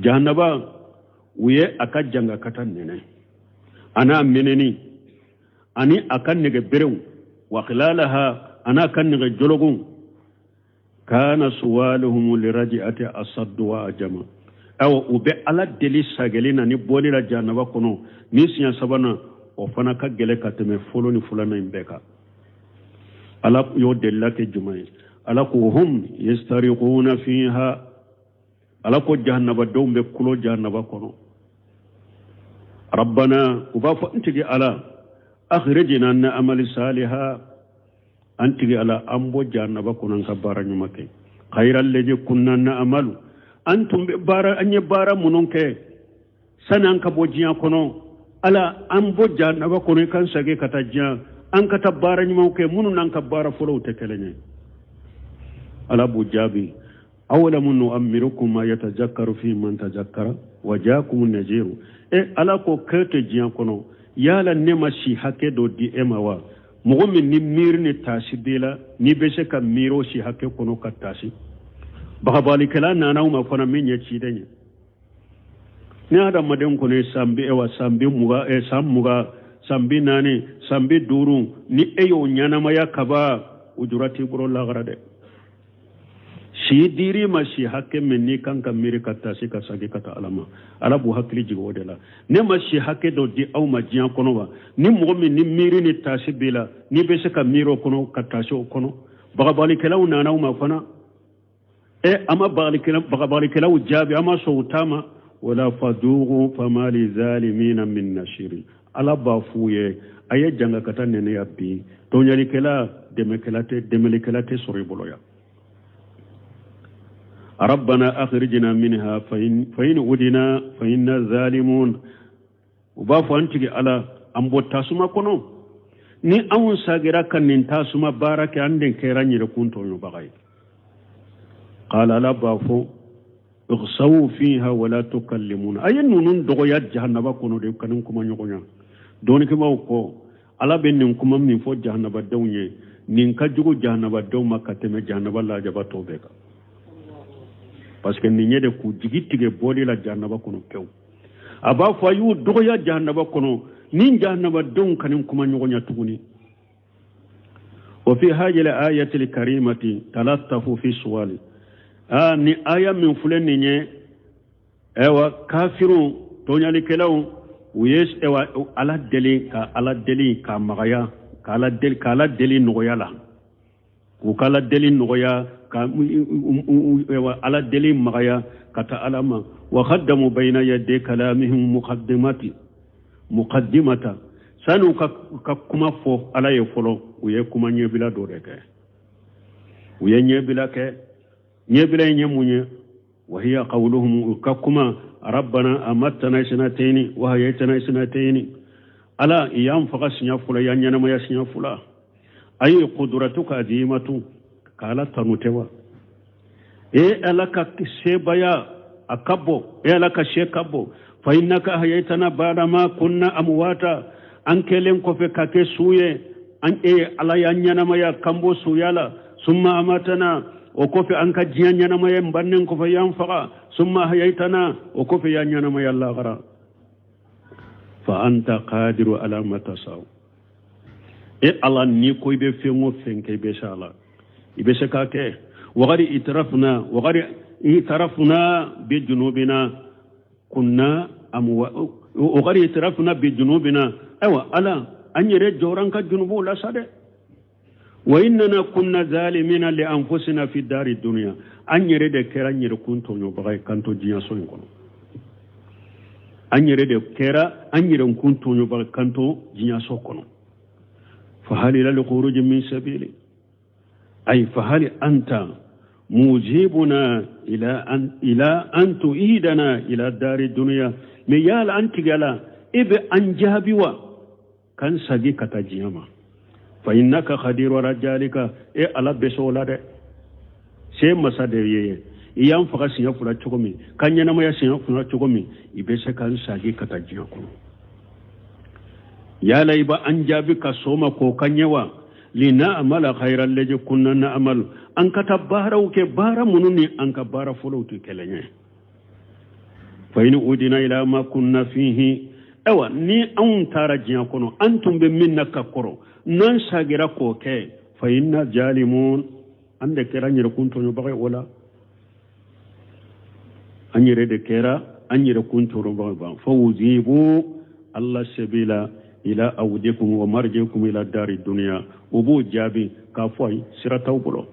S2: jahanaba u ye a ka jangakata nɛnɛ a n'a mɛnɛni ani a ka nɛgɛ berew, wa aghlalaha a n'a ka nɛgɛ jologunw, kana suwaluhum liraji'ati asaddu wa ajama, awa u bɛ Ala deli sageli na ni bɔli la jahanaba kɔnɔ ni siɲɛ sabanan, o fana ka gɛlɛn ka tɛmɛ fɔlɔ ni filanan in bɛɛ kan. Ala y'o delila kɛ jumɛn ye? Ala ko hum yastariquna fiha, Ala ko jahannabadenw bɛ kulo jahanaba kɔnɔ. Rabbana, u b'a fɔ n tigi Ala, akhrijna na'mal saliha, an tigi Ala an bɔ jahanaba kɔnɔ an ka baara ɲuman kɛ, khayra alladhi kunna na'malu, an tun bɛ baara, an ye baara minnu kɛ sani an ka bɔ diɲɛ kɔnɔ, Ala an bɔ jahanaba kɔnɔ i k'an segin ka taa diɲɛ, an ka taa baara ɲumanw kɛ minnu n'an ka baara fɔlɔw tɛ kelen ye. Ala b'u jaabi, awalamu nu'ammirukum ma yatazakkaru fi man tazakkara wa jaakum naziru, e Ala ko k'e tɛ diɲɛ kɔnɔ, yala ne ma si hakɛ dɔ di e ma wa? Mɔgɔ min ni miiri ni taasi b'i la, n'i bɛ se ka miiri o si hakɛ kɔnɔ ka taasi. Bagabalikɛla nana aw ma fana min ye ciden ye. Ni hadamaden kɔni ye san bi wa san 20, san 20, san 40, san 50, ni e y'o ɲɛnamaya kaba, ujura t'i bolo lagara dɛ. Si dir'i ma si hakɛ min n'i kan ka miiri ka taasi ka sagi ka taa Ala ma, Ala b'u hakili jigin o de la. Ne ma si hakɛ dɔ di aw ma diɲɛ kɔnɔ wa? Ni mɔgɔ min ni miiri ni taasi b'i la, n'i bɛ se ka miiri o kɔnɔ ka taasi o kɔnɔ. Bagabalikɛlaw nana aw ma fana, e a ma bagabalikɛlaw jaabi, a ma sɔn u ta ma. Wala fadugu fama li zalimina min nasiri, Ala b'a f'u ye a ye jangakata nɛnɛ bi, tɔɲɔlikɛla dɛmɛlikɛla tɛ sɔrɔ i bolo yan. Rabbana akhrijna minha fa in udina fa inna zalimun, u b'a fɔ an tigi Ala an bɔ tasuma kɔnɔ. Ni anw sagira ka nin tasuma baara kɛ, an de kɛra an yɛrɛkun tɔɲɔbaga ye. Qala, Ala b'a fɔ: ighsawu fiha wala tukallimuna. A ye ninnu dɔgɔya jahanaba kɔnɔ de, ka nin kuma ɲɔgɔnya. Dɔnnikɛbaaw ko Ala bɛ nin kuma min fɔ jahanabadenw ye, nin ka jugu jahanabadenw ma ka tɛmɛ jahanaba lajaba tɔw bɛɛ kan, parce que nin ye de k'u jigi tigɛ bɔli la jahanaba kɔnɔ pewu. A b'a fɔ a y'u dɔgɔya jahanaba kɔnɔ, ni jahanabadenw ka nin kuma ɲɔgɔnya tuguni. Wa fi hadhihi al-ayati al-karimati talattafu fi suwali. Aa, ni aya min filɛ nin ye, ayiwa, kafiriw, tɔɲalikɛlaw, u ye, ayiwa, Ala deli, ka Ala deli ka magaya, ka Ala deli, ka Ala deli nɔgɔya la, k'u ka Ala deli nɔgɔya, ka, ayiwa, Ala deli magaya ka taa Ala ma. Wa khaddamu bayna yaday kalamihim muqaddimati muqaddimata. Sani u ka kuma fɔ Ala ye fɔlɔ, u ye kuma ɲɛbila dɔ de kɛ. U ye ɲɛbila kɛ. Ɲɛbila in ye mun ye? Wa hiya qawluhum, u ka kuma: rabbana amattana isnatayni wa hayaytana isnatayni. Ala, i y'an faga siɲɛ fila, i y'an ɲɛnamaya siɲɛ fila. Ayi qudratuka azimatu, ka Ala tanu tɛ wa? E Ala ka sebaya a ka bon, e Ala ka se ka bon. Fa innaka ahayaytana ba'dama kunna amwata. An kɛlen kɔfɛ ka kɛ su ye, an e Ala y'an ɲɛnamaya kan bɔ suya la. Summa amatana, o kɔfɛ an ka diɲɛ ɲɛnamaya bannen kɔfɛ, y'an faga. Summa ahayaytana, o kɔfɛ y'an ɲɛnamaya lahara. Fa anta qadiru ala ma tasaw. E Ala, n'i ko i bɛ fɛn o fɛn kɛ, i bɛ se a la, i bɛ se k'a kɛ. Wagari itarafuna, wagari itarafuna bi junubina kunna amwa, wagari itarafuna bi junubina. Ayiwa Ala, an yɛrɛ jɔra an ka junubuw la sa dɛ. Wa innana kunna zalimina li anfusina fi dari dunya. An yɛrɛ de kɛra an yɛrɛ kun tɔɲɔbaga ye k'an to diɲɛ so in kɔnɔ. An yɛrɛ de kɛra an yɛrɛ kun tɔɲɔbaga k'an to diɲɛ so kɔnɔ. Fa hal ila al-khuruj min sabili, ay fa hal anta mujibuna ila an tu'idana ila dari dunya. Mais yala an tigala, e bɛ an jaabi wa k'an sagi ka taa diɲɛ ma? Fa innaka khadiru ala jalika. E Ala bɛ se o la dɛ, se masa de ye. I y'an faga siɲɛ fila cogo min, ka ɲɛnamaya siɲɛ fila cogo min, i bɛ se k'an sagi ka taa diɲɛ kɔnɔ. Yala i b'an jaabi ka sɔn ma k'o ka ɲɛ wa? Lina'amala khayra allazi kunna na'malu. An ka taa baaraw kɛ, baara minnu ni an ka baara fɔlɔw tɛ kelen ye. Fa in udina ila ma kunna fihi. Ayiwa, ni anw taara diɲɛ kɔnɔ, an tun bɛ min na ka kɔrɔ, n'an sagira k'o kɛ, fa inna zalimun, an de kɛra an yɛrɛkun tɔɲɔbaga ye o la. An yɛrɛ de kɛra an yɛrɛkun tɔɲɔbaga ye. Fa ujibu alla sabila ila awdikum wa marjikum ila dari dunya. O b'o jaabi k'a fɔ: ayi, sira t'aw bolo,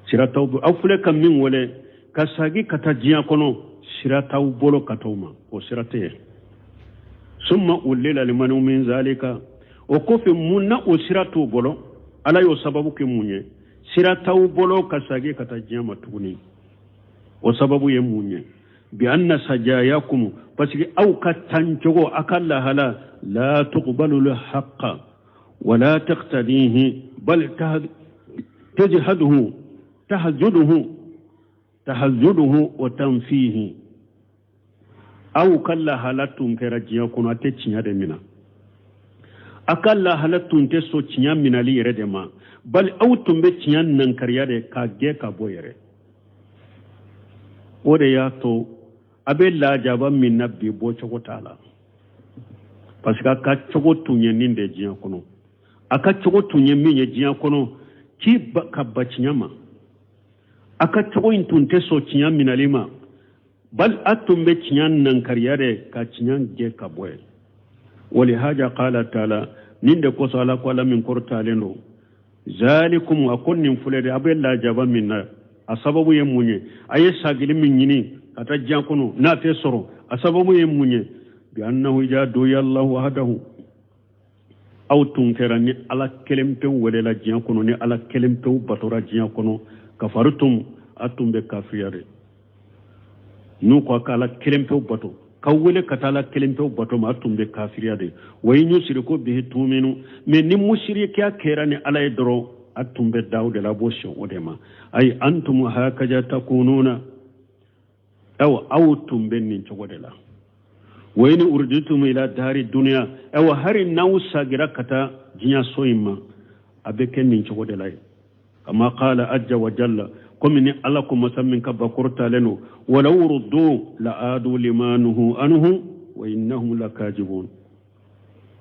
S2: sira t'aw bolo. Aw filɛ ka min wele ka sagi ka taa diɲɛ kɔnɔ, sira t'aw bolo ka t'o ma, o sira tɛ yen. Summa ulila limanu min zalika. O kɔfɛ, mun na o sira t'u bolo? Ala y'o sababu kɛ mun ye? Sira t'aw bolo ka sagi ka taa diɲɛ ma tuguni, o sababu ye mun ye? Bi anna sajayakum, parce que aw ka tancogo, a ka lahala, la tuqbalu lhaqqa wala taqtadihi, bal tajhaduhu tahjuduhu tahjuduhu wa tanfihi. Aw ka lahala tun kɛra diɲɛ kɔnɔ, a tɛ tiɲɛ de mina. A ka lahala tun tɛ sɔn tiɲɛ minali yɛrɛ de ma, bali aw tun bɛ tiɲɛ nankariya de k'a gɛn ka bɔ yɛrɛ. O de y'a to a bɛ lajaba min na bi, bɔcogo t'a la, parce que a ka cogo tun ye nin de diɲɛ kɔnɔ. A ka cogo tun ye min ye diɲɛ kɔnɔ, k'i ka ba tiɲɛ ma, a ka cogo in tun tɛ sɔn tiɲɛ minali ma, bal a tun bɛ tiɲɛ nankariya de, ka tiɲɛ gɛn ka bɔ yen. Walihaja qala taala, nin de kosɔn Ala ko, Ala min kɔrɔtalen don: zalikum, a ko nin filɛ de, a bɛ lajaba min na, a sababu ye mun ye? A ye sagili min ɲini ka taa diɲɛ kɔnɔ, n'a tɛ sɔrɔ, a sababu ye mun ye? Bi annahu iza du'iya Allahu wahdahu. Aw tun kɛra ni Ala kelen pewu welela diɲɛ kɔnɔ, ni Ala kelen pewu batora diɲɛ kɔnɔ, kafartum, a tun bɛ kafiriya de. N'u ko ka Ala kelen pewu bato, K'aw wele ka taa Ala kelen pewu bato ma, a tun bɛ kafiriya de. Wa in yusiriku bihi tuminu, mais ni musirikiya kɛra ni Ala ye dɔrɔn, a tun bɛ da o de la, a b'o sɔn o de ma. Ayi antum hakaja takununa, awa aw tun bɛ nin cogo de la. Wa in urditum ila dari duniya, awa hari n'aw sagira ka taa diɲɛ so in ma, a bɛ kɛ nin cogo de la ye. Kama qala ajja wa jalla, komi ni Ala ko masa min ka ba kɔrɔtalen don, walaw ruddu la adu lima nuhu anhu wa innahum lakajibun.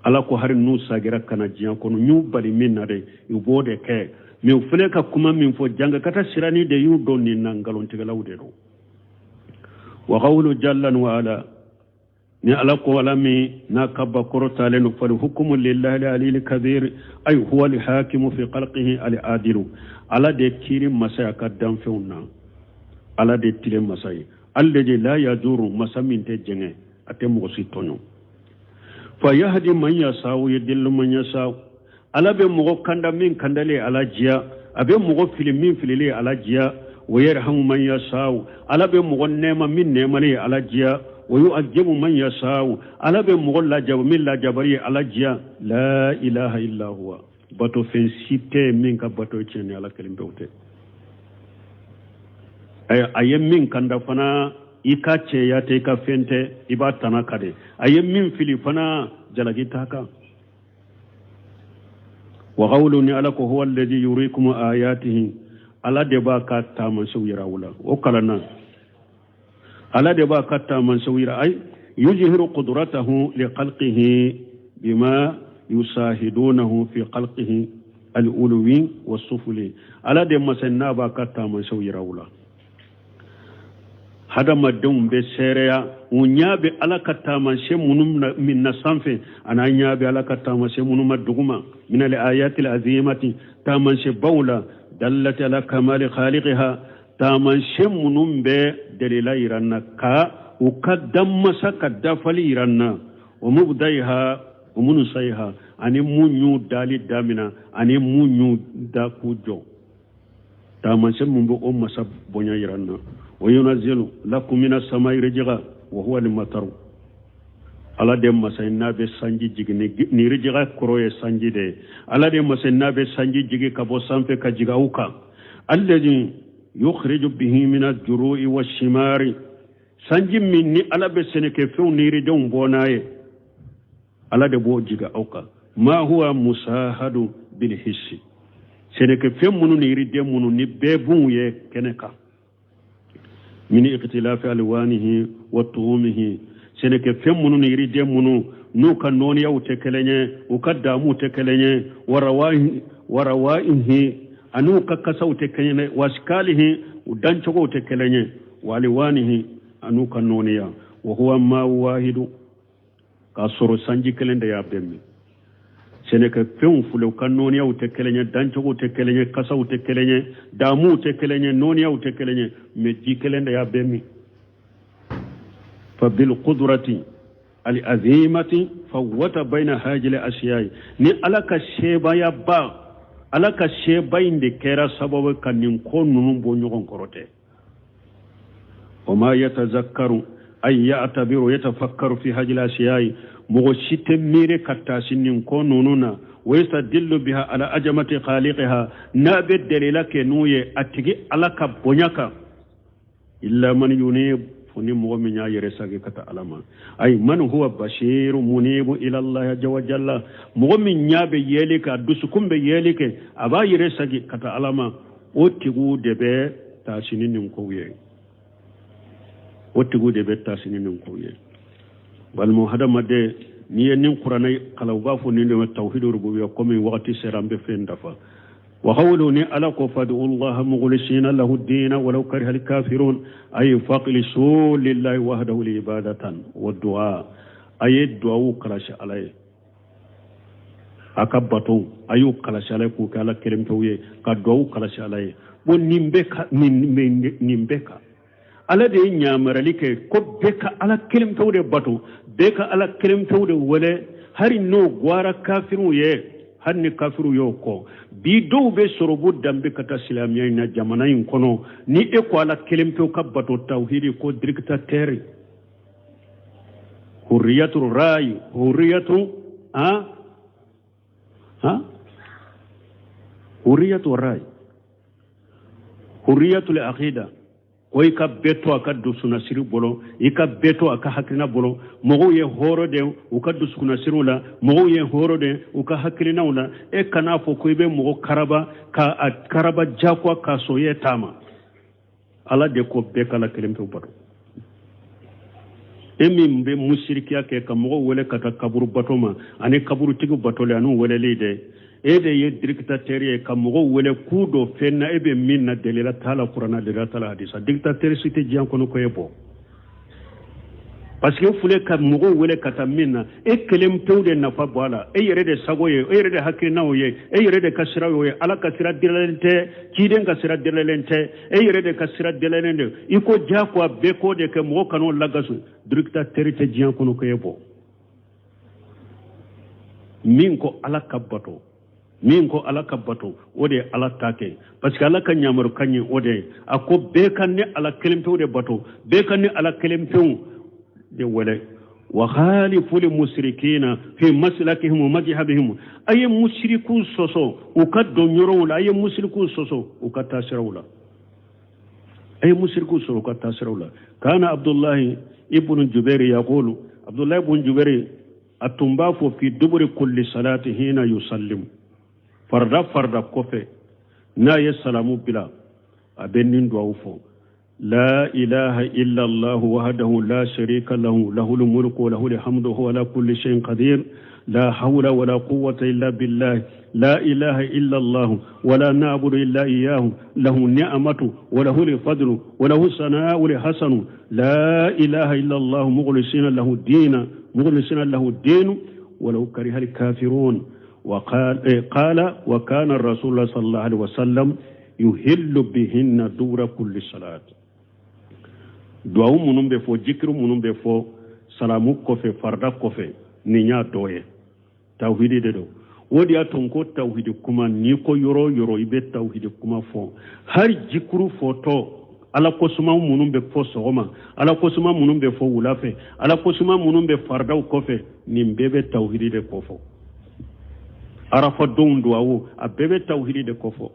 S2: Ala ko hari n'u sagira ka na diɲɛ kɔnɔ, n y'u bali min na dɛ, u b'o de kɛ. Mais u filɛ ka kuma min fɔ, jangakata sirani de y'u don nin na, nkalontigɛlaw de don. Wa qawlu jalla wa ala, ni Ala ko Ala min n'a ka ba kɔrɔtalen don, fal hukumu lillahi aliyil kabir, ay huwa al hakimu fi khalqihi al adilu. Ala de kiiri masa a ka danfɛnw na, Ala de tilen masa ye, alladhi la yajuru, masa min tɛ jɛngɛ, a tɛ mɔgɔ si tɔɲɔ. Fa yahdi man yasau yudillu man yasau, Ala bɛ mɔgɔ kanda min kandalen Ala diya, a bɛ mɔgɔ fili min fililen Ala diya. Wa yarhamu man yasau, Ala bɛ mɔgɔ nɛɛma min nɛɛmalen Ala diya. Wa yu'adhibu man yasau, Ala bɛ mɔgɔ lajabu min lajabali ye Ala diya. La ilaha illa huwa, bato fɛn si tɛ min ka bato ye tiɲɛ ni Ala kelen pewu tɛ. A ye min kanda fana, i ka cɛya tɛ, i ka fɛn tɛ, i b'a tana ka de. A ye min fili fana, jalaki t'a kan. Wa qawlu, ni Ala ko huwa alladhi yurikum ayatihi, Ala de b'a ka taamasiyɛnw yira aw la. O kalanna, Ala de b'a ka taamasiyɛnw yira, ay yuzhiru qudratahu li khalqihi bima yusahidunahu fi khalqihi al-ulwi wa sufuli. Ala de masa n'a b'a ka taamasiyɛnw yira aw la. Hadamadenw bɛ seereya, u ɲɛ bɛ Ala ka taamasiyɛn minnu min na sanfɛ, an'a ɲɛ bɛ Ala ka taamasiyɛn minnu ma duguma, minal ayatil azimati, taamasiyɛnbaw la, dallati ala kamali khaliqiha, taamasiyɛn minnu bɛ delila yira n na ka u ka danmasa ka dafali yira n na, wa mubdayiha wa munsayiha, ani mun y'u dali damina, ani mun y'u da k'u jɔ, taamasiyɛn mun bɛ o masa bonya yira n na. Wa yunazilu lakum mina samai rijiga wa huwa limataru, Ala de masa n'a bɛ sanji jigin, ni rijiga kɔrɔ ye sanji de ye. Ala de masa n'a bɛ sanji jigin ka bɔ sanfɛ ka jigin aw kan, alladhi yukhriju bihi mina juru'i wa shimari, sanji min ni Ala bɛ sɛnɛkɛfɛnw ni yiridenw bɔ n'a ye, Ala de b'o jigin aw kan. Ma huwa musahadu bil hissi, sɛnɛkɛfɛn minnu ni yiriden minnu ni bɛɛ b'u ye kɛnɛ kan, min ikhtilafi alwanihi wa tuumihi, sɛnɛkɛfɛn minnu ni yiriden minnu n'u ka nɔɔniyaw tɛ kelen ye, u ka damuw tɛ kelen ye, warawaihi, an'u ka kasaw tɛ kelen ye, wasikalihi, u dancogow tɛ kelen ye, wa alwanihi, an'u ka nɔɔniya, wa huwa ma wahidu, k'a sɔrɔ sanji kelen de y'a bɛɛ min. Sɛnɛkɛfɛnw filɛ, u ka nɔɔniyaw tɛ kelen ye, dancogow tɛ kelen ye, kasaw tɛ kelen ye, damuw tɛ kelen ye, nɔɔniyaw tɛ kelen ye, mais ji kelen de y'a bɛɛ min. Fa bil qudrati al azimati fawwata bayna hajil asiyai, ni Ala ka sebayaba, Ala ka seba in de kɛra sababu ka nin ko ninnu bɔ ɲɔgɔn kɔrɔ tɛ. Wa ma yatazakkaru ay ya'tabiru yatafakkaru fi hajil asiyai, mɔgɔ si tɛ miiri ka taasi nin ko ninnu na, wa yastadillu biha ala ajamati khaliqiha, n'a bɛ dalila kɛ n'u ye a tigi Ala ka bonya kan, illa man yunib, fo ni mɔgɔ min y'a yɛrɛ sagi ka taa Ala ma, ay man huwa bashiru munibu ila Allah azza wa jalla, mɔgɔ min ɲɛ bɛ yeli kɛ, a dusukun bɛ yeli kɛ, a b'a yɛrɛ sagi ka taa Ala ma, o tigiw de bɛ taasi ni nin kow ye, o tigiw de bɛ taasi ni nin kow ye. Balima hadamaden, n'i ye nin kuranɛ kalan, u b'a fɔ nin de ma tawhidu rububiya. Komi wagati sera, an bɛ fɛn dafa. Wa qawlu, ni Ala ko fadu Allah mukhlisina lahu dina walau kariha al-kafirun, ay faqlisu lillahi wahdahu li ibadatan wa du'a, a ye duwawu kalasi Ala ye, a ka bato a y'o kalasi Ala ye k'o kɛ Ala kelen pewu ye, ka duwawu kalasi Ala ye. Bon, nin bɛɛ ka nin bɛɛ kan, Ala de ye ɲamarali kɛ ko bɛɛ ka Ala kelen pewu de bato, bɛɛ ka Ala kelen pewu de wele, hali n'o gwara kafiriw ye, hali ni kafiriw y'o kɔ. Bi dɔw bɛ sɔrɔ b'u danbe ka taa silamɛya in na jamana in kɔnɔ, ni e ko Ala kelen pewu ka bato, tawhidi ko dictateur. Hurriyatu rayi, hurriyatu ha ha hurriyatu rayi, hurriyatu aqida. Ko i ka bɛɛ to a ka dusukunnasiri bolo, i ka bɛɛ to a ka hakilina bolo. Mɔgɔw ye hɔrɔn de u ka dusukunnasiriw la, mɔgɔw ye hɔrɔn de u ka hakilinaw la. E kan'a fɔ ko i bɛ mɔgɔ karaba ka a karaba jagoya k'a sɔn e ta ma. Ala de ko bɛɛ k'Ala kelen pewu bato. E min bɛ musirikiya kɛ ka mɔgɔw wele ka taa kaburu bato ma ani kaburutigiw batoli ani weleli dɛ, e de ye dictateur ye ka mɔgɔw wele k'u don fɛn na e bɛ min na delila t'a la kuranna, delila t'a la hadisa. Dictateur si tɛ diɲɛ kɔnɔ ko e bɔ, parce que filɛ ka mɔgɔw wele ka taa min na, e kelen pewu de nafa bɔ a la, e yɛrɛ de sago ye, e yɛrɛ de hakilinaw ye, e yɛrɛ de ka sira y'o ye. Ala ka sira dɛlɛlen tɛ, ciden ka sira dɛlɛlen tɛ, e yɛrɛ de ka sira dɛlɛlen de. I ko diyagoya bɛɛ k'o de kɛ, mɔgɔ kan'o lagaso. Dictateur tɛ diɲɛ kɔnɔ ko e bɔ. Min ko Ala ka bato, min ko Ala ka bato, o de ye Ala ta kɛ, parce que Ala ka ɲamarukan ye o de ye. A ko bɛɛ ka ne Ala kelen pewu de bato, bɛɛ ka ne Ala kelen pewu de wele. Wa khaliful musrikina fi maslakihim wa madhhabihim. A ye musiriku sɔsɔ u ka don yɔrɔw la, a ye musiriku sɔsɔ u ka taasiraw la, a ye musiriku sɔsɔ u ka taasiraw la. Kana Abdullahi ibn Jubair yaqulu, Abdullahi ibn Jubair a tun b'a fɔ fi duburi kulli salati hina yusallimu, farda farda kɔfɛ n'a ye salamu bila, a bɛ nin duwawu fɔ: la ilaha illa allah wahdahu la sharika lahu, lahul mulku wa lahul hamdu huwa ala kulli shay'in qadir, la hawla wa la quwwata illa billah, la ilaha illa allah wa la na'budu illa iyyahu, lahu ni'matu wa lahul fadlu wa lahu sana'u hasanu, la ilaha illa allah mukhlisina lahu dina, mukhlisina lahu dinu walau kariha al-kafirun. Wa qala wa kana ar-rasul sallallahu alaihi wasallam yuhillu bihinna dubura kulli salat. Duwawu minnu bɛ fɔ, jikiru minnu bɛ fɔ salamu kɔfɛ, farida kɔfɛ, nin y'a dɔ ye. Tawhidi de don. O de y'a to n ko tawhidi kuma, n'i ko yɔrɔ o yɔrɔ i bɛ tawhidi kuma fɔ, hali jikuru fɔtɔ, Ala kosuma minnu bɛ fɔ sɔgɔma, Ala kosuma minnu bɛ fɔ wula fɛ, Ala kosuma minnu bɛ faridaw kɔfɛ, nin bɛɛ bɛ tawhidi de kofɔ. Arafa donw duwawu, a bɛɛ bɛ tawhidi de kofɔ,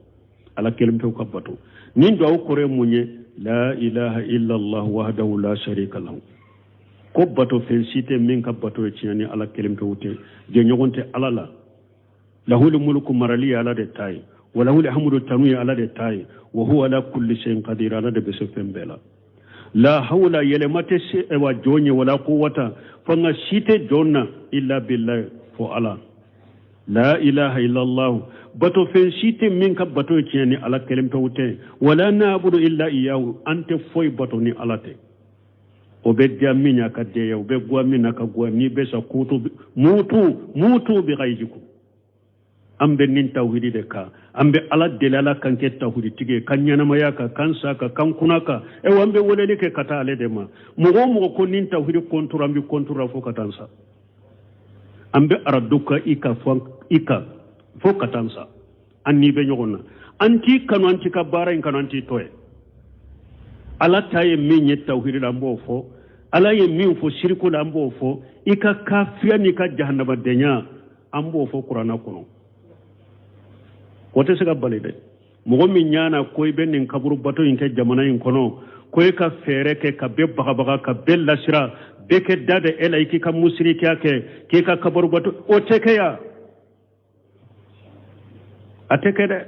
S2: Ala kelen pewu ka bato. Nin duwawu kɔrɔ ye mun ye? La ilaha illallah wahdahu la sharika lahu. Ko bato fɛn si tɛ min ka bato ye tiɲɛ ni Ala kelen pewu tɛ, jɛɲɔgɔn tɛ Ala la. Lahul mulku, marali ye Ala de ta ye, wa lahul hamdu, tanu ye Ala de ta ye, wa huwa ala kulli shay'in qadir, Ala de bɛ se fɛn bɛɛ la. La hawla, yɛlɛma tɛ se wa jɔn ye, wala quwwata, fanga si tɛ jɔn na, illa billahi, fo Ala. La ilaha illallah, bato fɛn si tɛ min ka bato ye tiɲɛ ni Ala kelen pewu tɛ, wala na'budu illa iyyahu, an tɛ foyi bato ni Ala tɛ. O bɛ diya min ye a ka diya, o bɛ goya min na a ka goya. N'i bɛ sa, kutu mutu mutu bi ghayzikum. An bɛ nin tawhidi de kan, an bɛ Ala deli, Ala k'an kɛ tawhiditigi ye, ka ɲɛnamaya kan, k'an sa kan, k'an kunna kan. Ewa, an bɛ weleli kɛ ka taa ale de ma. Mɔgɔ o mɔgɔ ko nin tawhidi contre, an bɛ contre la fo ka taa n sa. An bɛ aradu ka i ka fɔ i kan fo ka taa n sa. An n'i bɛ ɲɔgɔn na, an t'i kanu, an t'i ka baara in kanu, an t'i tɔ ye. Ala ta ye min ye tawhidi la, an b'o fɔ. Ala ye min fɔ siriku la, an b'o fɔ. I ka kafiya n'i ka jahanabadenya, an b'o fɔ kuranna kɔnɔ. O tɛ se ka bali dɛ. Mɔgɔ min ɲana ko i bɛ nin kaburu bato in kɛ jamana in kɔnɔ, ko e ka fɛɛrɛ kɛ ka bɛɛ bagabaga, ka bɛɛ lasira, bɛɛ kɛ da de e la, i k'i ka musirikiya kɛ, k'i ka kaburu bato, o tɛ kɛ yan, a tɛ kɛ dɛ.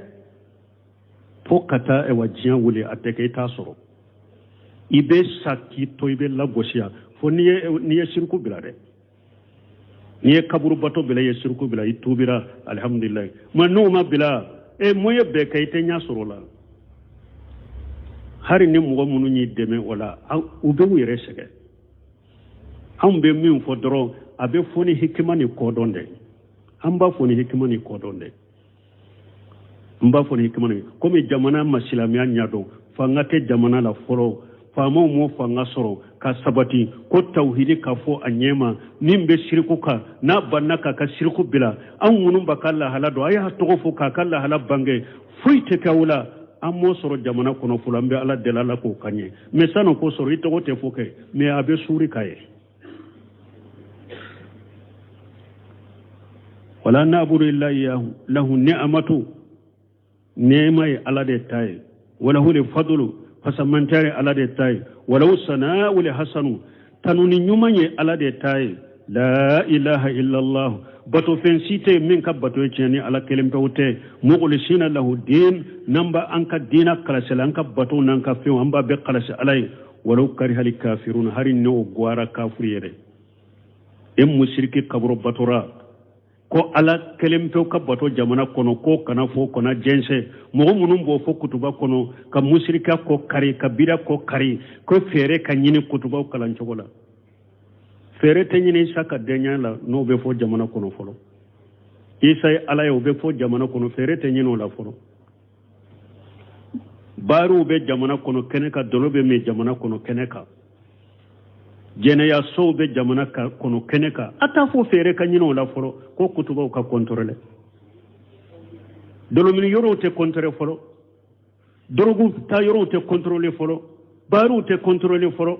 S2: Fo ka taa ɛwa diɲɛ wuli, a tɛ kɛ. I t'a sɔrɔ, i bɛ sa k'i to, i bɛ lagosi yan fo n'i ye siriku bila dɛ. N'i ye kaburu bato bila, i ye siriku bila, i tuubira, alihamudulilayi. Ma n'o ma bila, e mun ye bɛɛ kɛ, i tɛ ɲɛ sɔrɔ o la. Hali ni mɔgɔ minnu y'i dɛmɛ o la, u bɛ u yɛrɛ sɛgɛn. Anw bɛ min fɔ dɔrɔn, a bɛ fɔ ni hikima ni kɔdɔn dɛ. An b'a fɔ ni hikima ni kɔdɔn dɛ. N b'a fɔ ni hikima ni komi jamana ma silamɛya ɲɛdɔn, fanga tɛ jamana la fɔlɔ, faamaw m'o fanga sɔrɔ ka sabati ko tawhidi ka fɔ a ɲɛma. Min bɛ siriku kan, n'a banna k'a ka siriku bila, anw minnu b'a ka lahala dɔn, a y'a tɔgɔ fɔ k'a ka lahala bange, foyi tɛ kɛ o la. An m'o sɔrɔ jamana kɔnɔ fɔlɔ. An bɛ Ala deli, Ala k'o ka ɲɛ. Mɛ san'o k'o sɔrɔ, i tɔgɔ tɛ fɔ kɛ, mɛ a bɛ suuri k'a ye. Wala na'budu illa iyyahu lahu ni'amatu nɛɛma ye ala de ta ye walahu le fadulu fasamantiya ye ala de ta ye walahu sana'u le hasanu tanuni ɲuman ye ala de ta ye la ilaha illallah batofɛn si tɛ min ka bato ye tiɲɛ ni ala kelen pewu tɛ mukhlisina lahu din n'an b'a an ka diina kalasila an ka bato n'an ka fɛnw an b'a bɛɛ kalasi ala ye walau karihali kafirun hari n'o gwara kafiri yɛrɛ e musiriki kaburu batora ko ala kelen pewu ka bato jamana kɔnɔ ko kana fɔ kana jɛnsɛn mɔgɔ minnu b'o fɔ kutuba kɔnɔ ka musirika kɔ kari ka bida kɔ kari ko fɛɛrɛ ka ɲini kutubaw kalancogo la fɛɛrɛ tɛ ɲini isa ka denya la n'o bɛ fɔ jamana kɔnɔ fɔlɔ isa ye ala ye o bɛ fɔ jamana kɔnɔ fɛɛrɛ tɛ ɲini o la fɔlɔ baariw bɛ jamana kɔnɔ kɛnɛ kan dɔlɔ bɛ min jamana kɔnɔ kɛnɛ kan jɛnɛyasow bɛ jamana kɔnɔ kɛnɛ kan a t'a fɔ fɛɛrɛ ka ɲini o la fɔlɔ ko kutubaw ka kɔntɔrɔlɛ dɔlɔmin yɔrɔw tɛ kɔntɔrɔlɛ fɔlɔ dɔrɔgu ta yɔrɔw tɛ kɔntɔrɔlɛ fɔlɔ baariw tɛ kɔntɔrɔlɛ fɔlɔ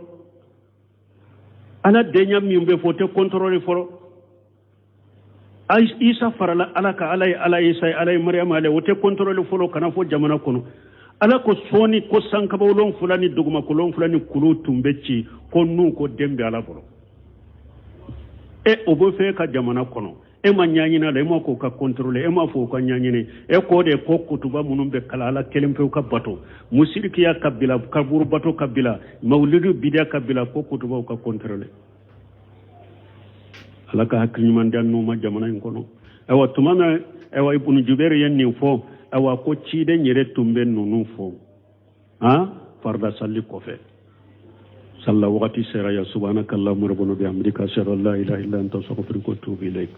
S2: ala denya min bɛ fɔ o tɛ kɔntɔrɔlɛ fɔlɔ isa farala ala kan ala ye ala isa ye ala ye mariyama ala ye o tɛ kɔntɔrɔle fɔlɔ kana fɔ jamana kɔnɔ ala ko sɔɔni ko sankaba wolonfila ni dugumakolo wolonfila ni kulu tun bɛ ci ko n'u ko den bɛ ala bolo e o bɛ fɛ ka jamana kɔnɔ e ma ɲaɲini a la e ma k'o ka kɔntɔrɔle e ma fɔ o ka ɲaɲini e k'o de ko kutuba minnu bɛ kalan ala kelen pewu ka bato musirikiya ka bila kaburu bato ka bila mawuludu bidiya ka bila ko kutubaw ka kɔntɔrɔle ala ka hakili ɲuman di an n'u ma jamana in kɔnɔ ayiwa tuma min ayiwa ibunu jubɛri ye nin fɔ ayiwa ko ciden yɛrɛ tun bɛ ninnu fɔ han farida sali kɔfɛ salla wagati sera ya subhanaka allahumma rabbana bihamdika ashhadu an la ilaha illa anta astaghfiruka wa atubu ilaik.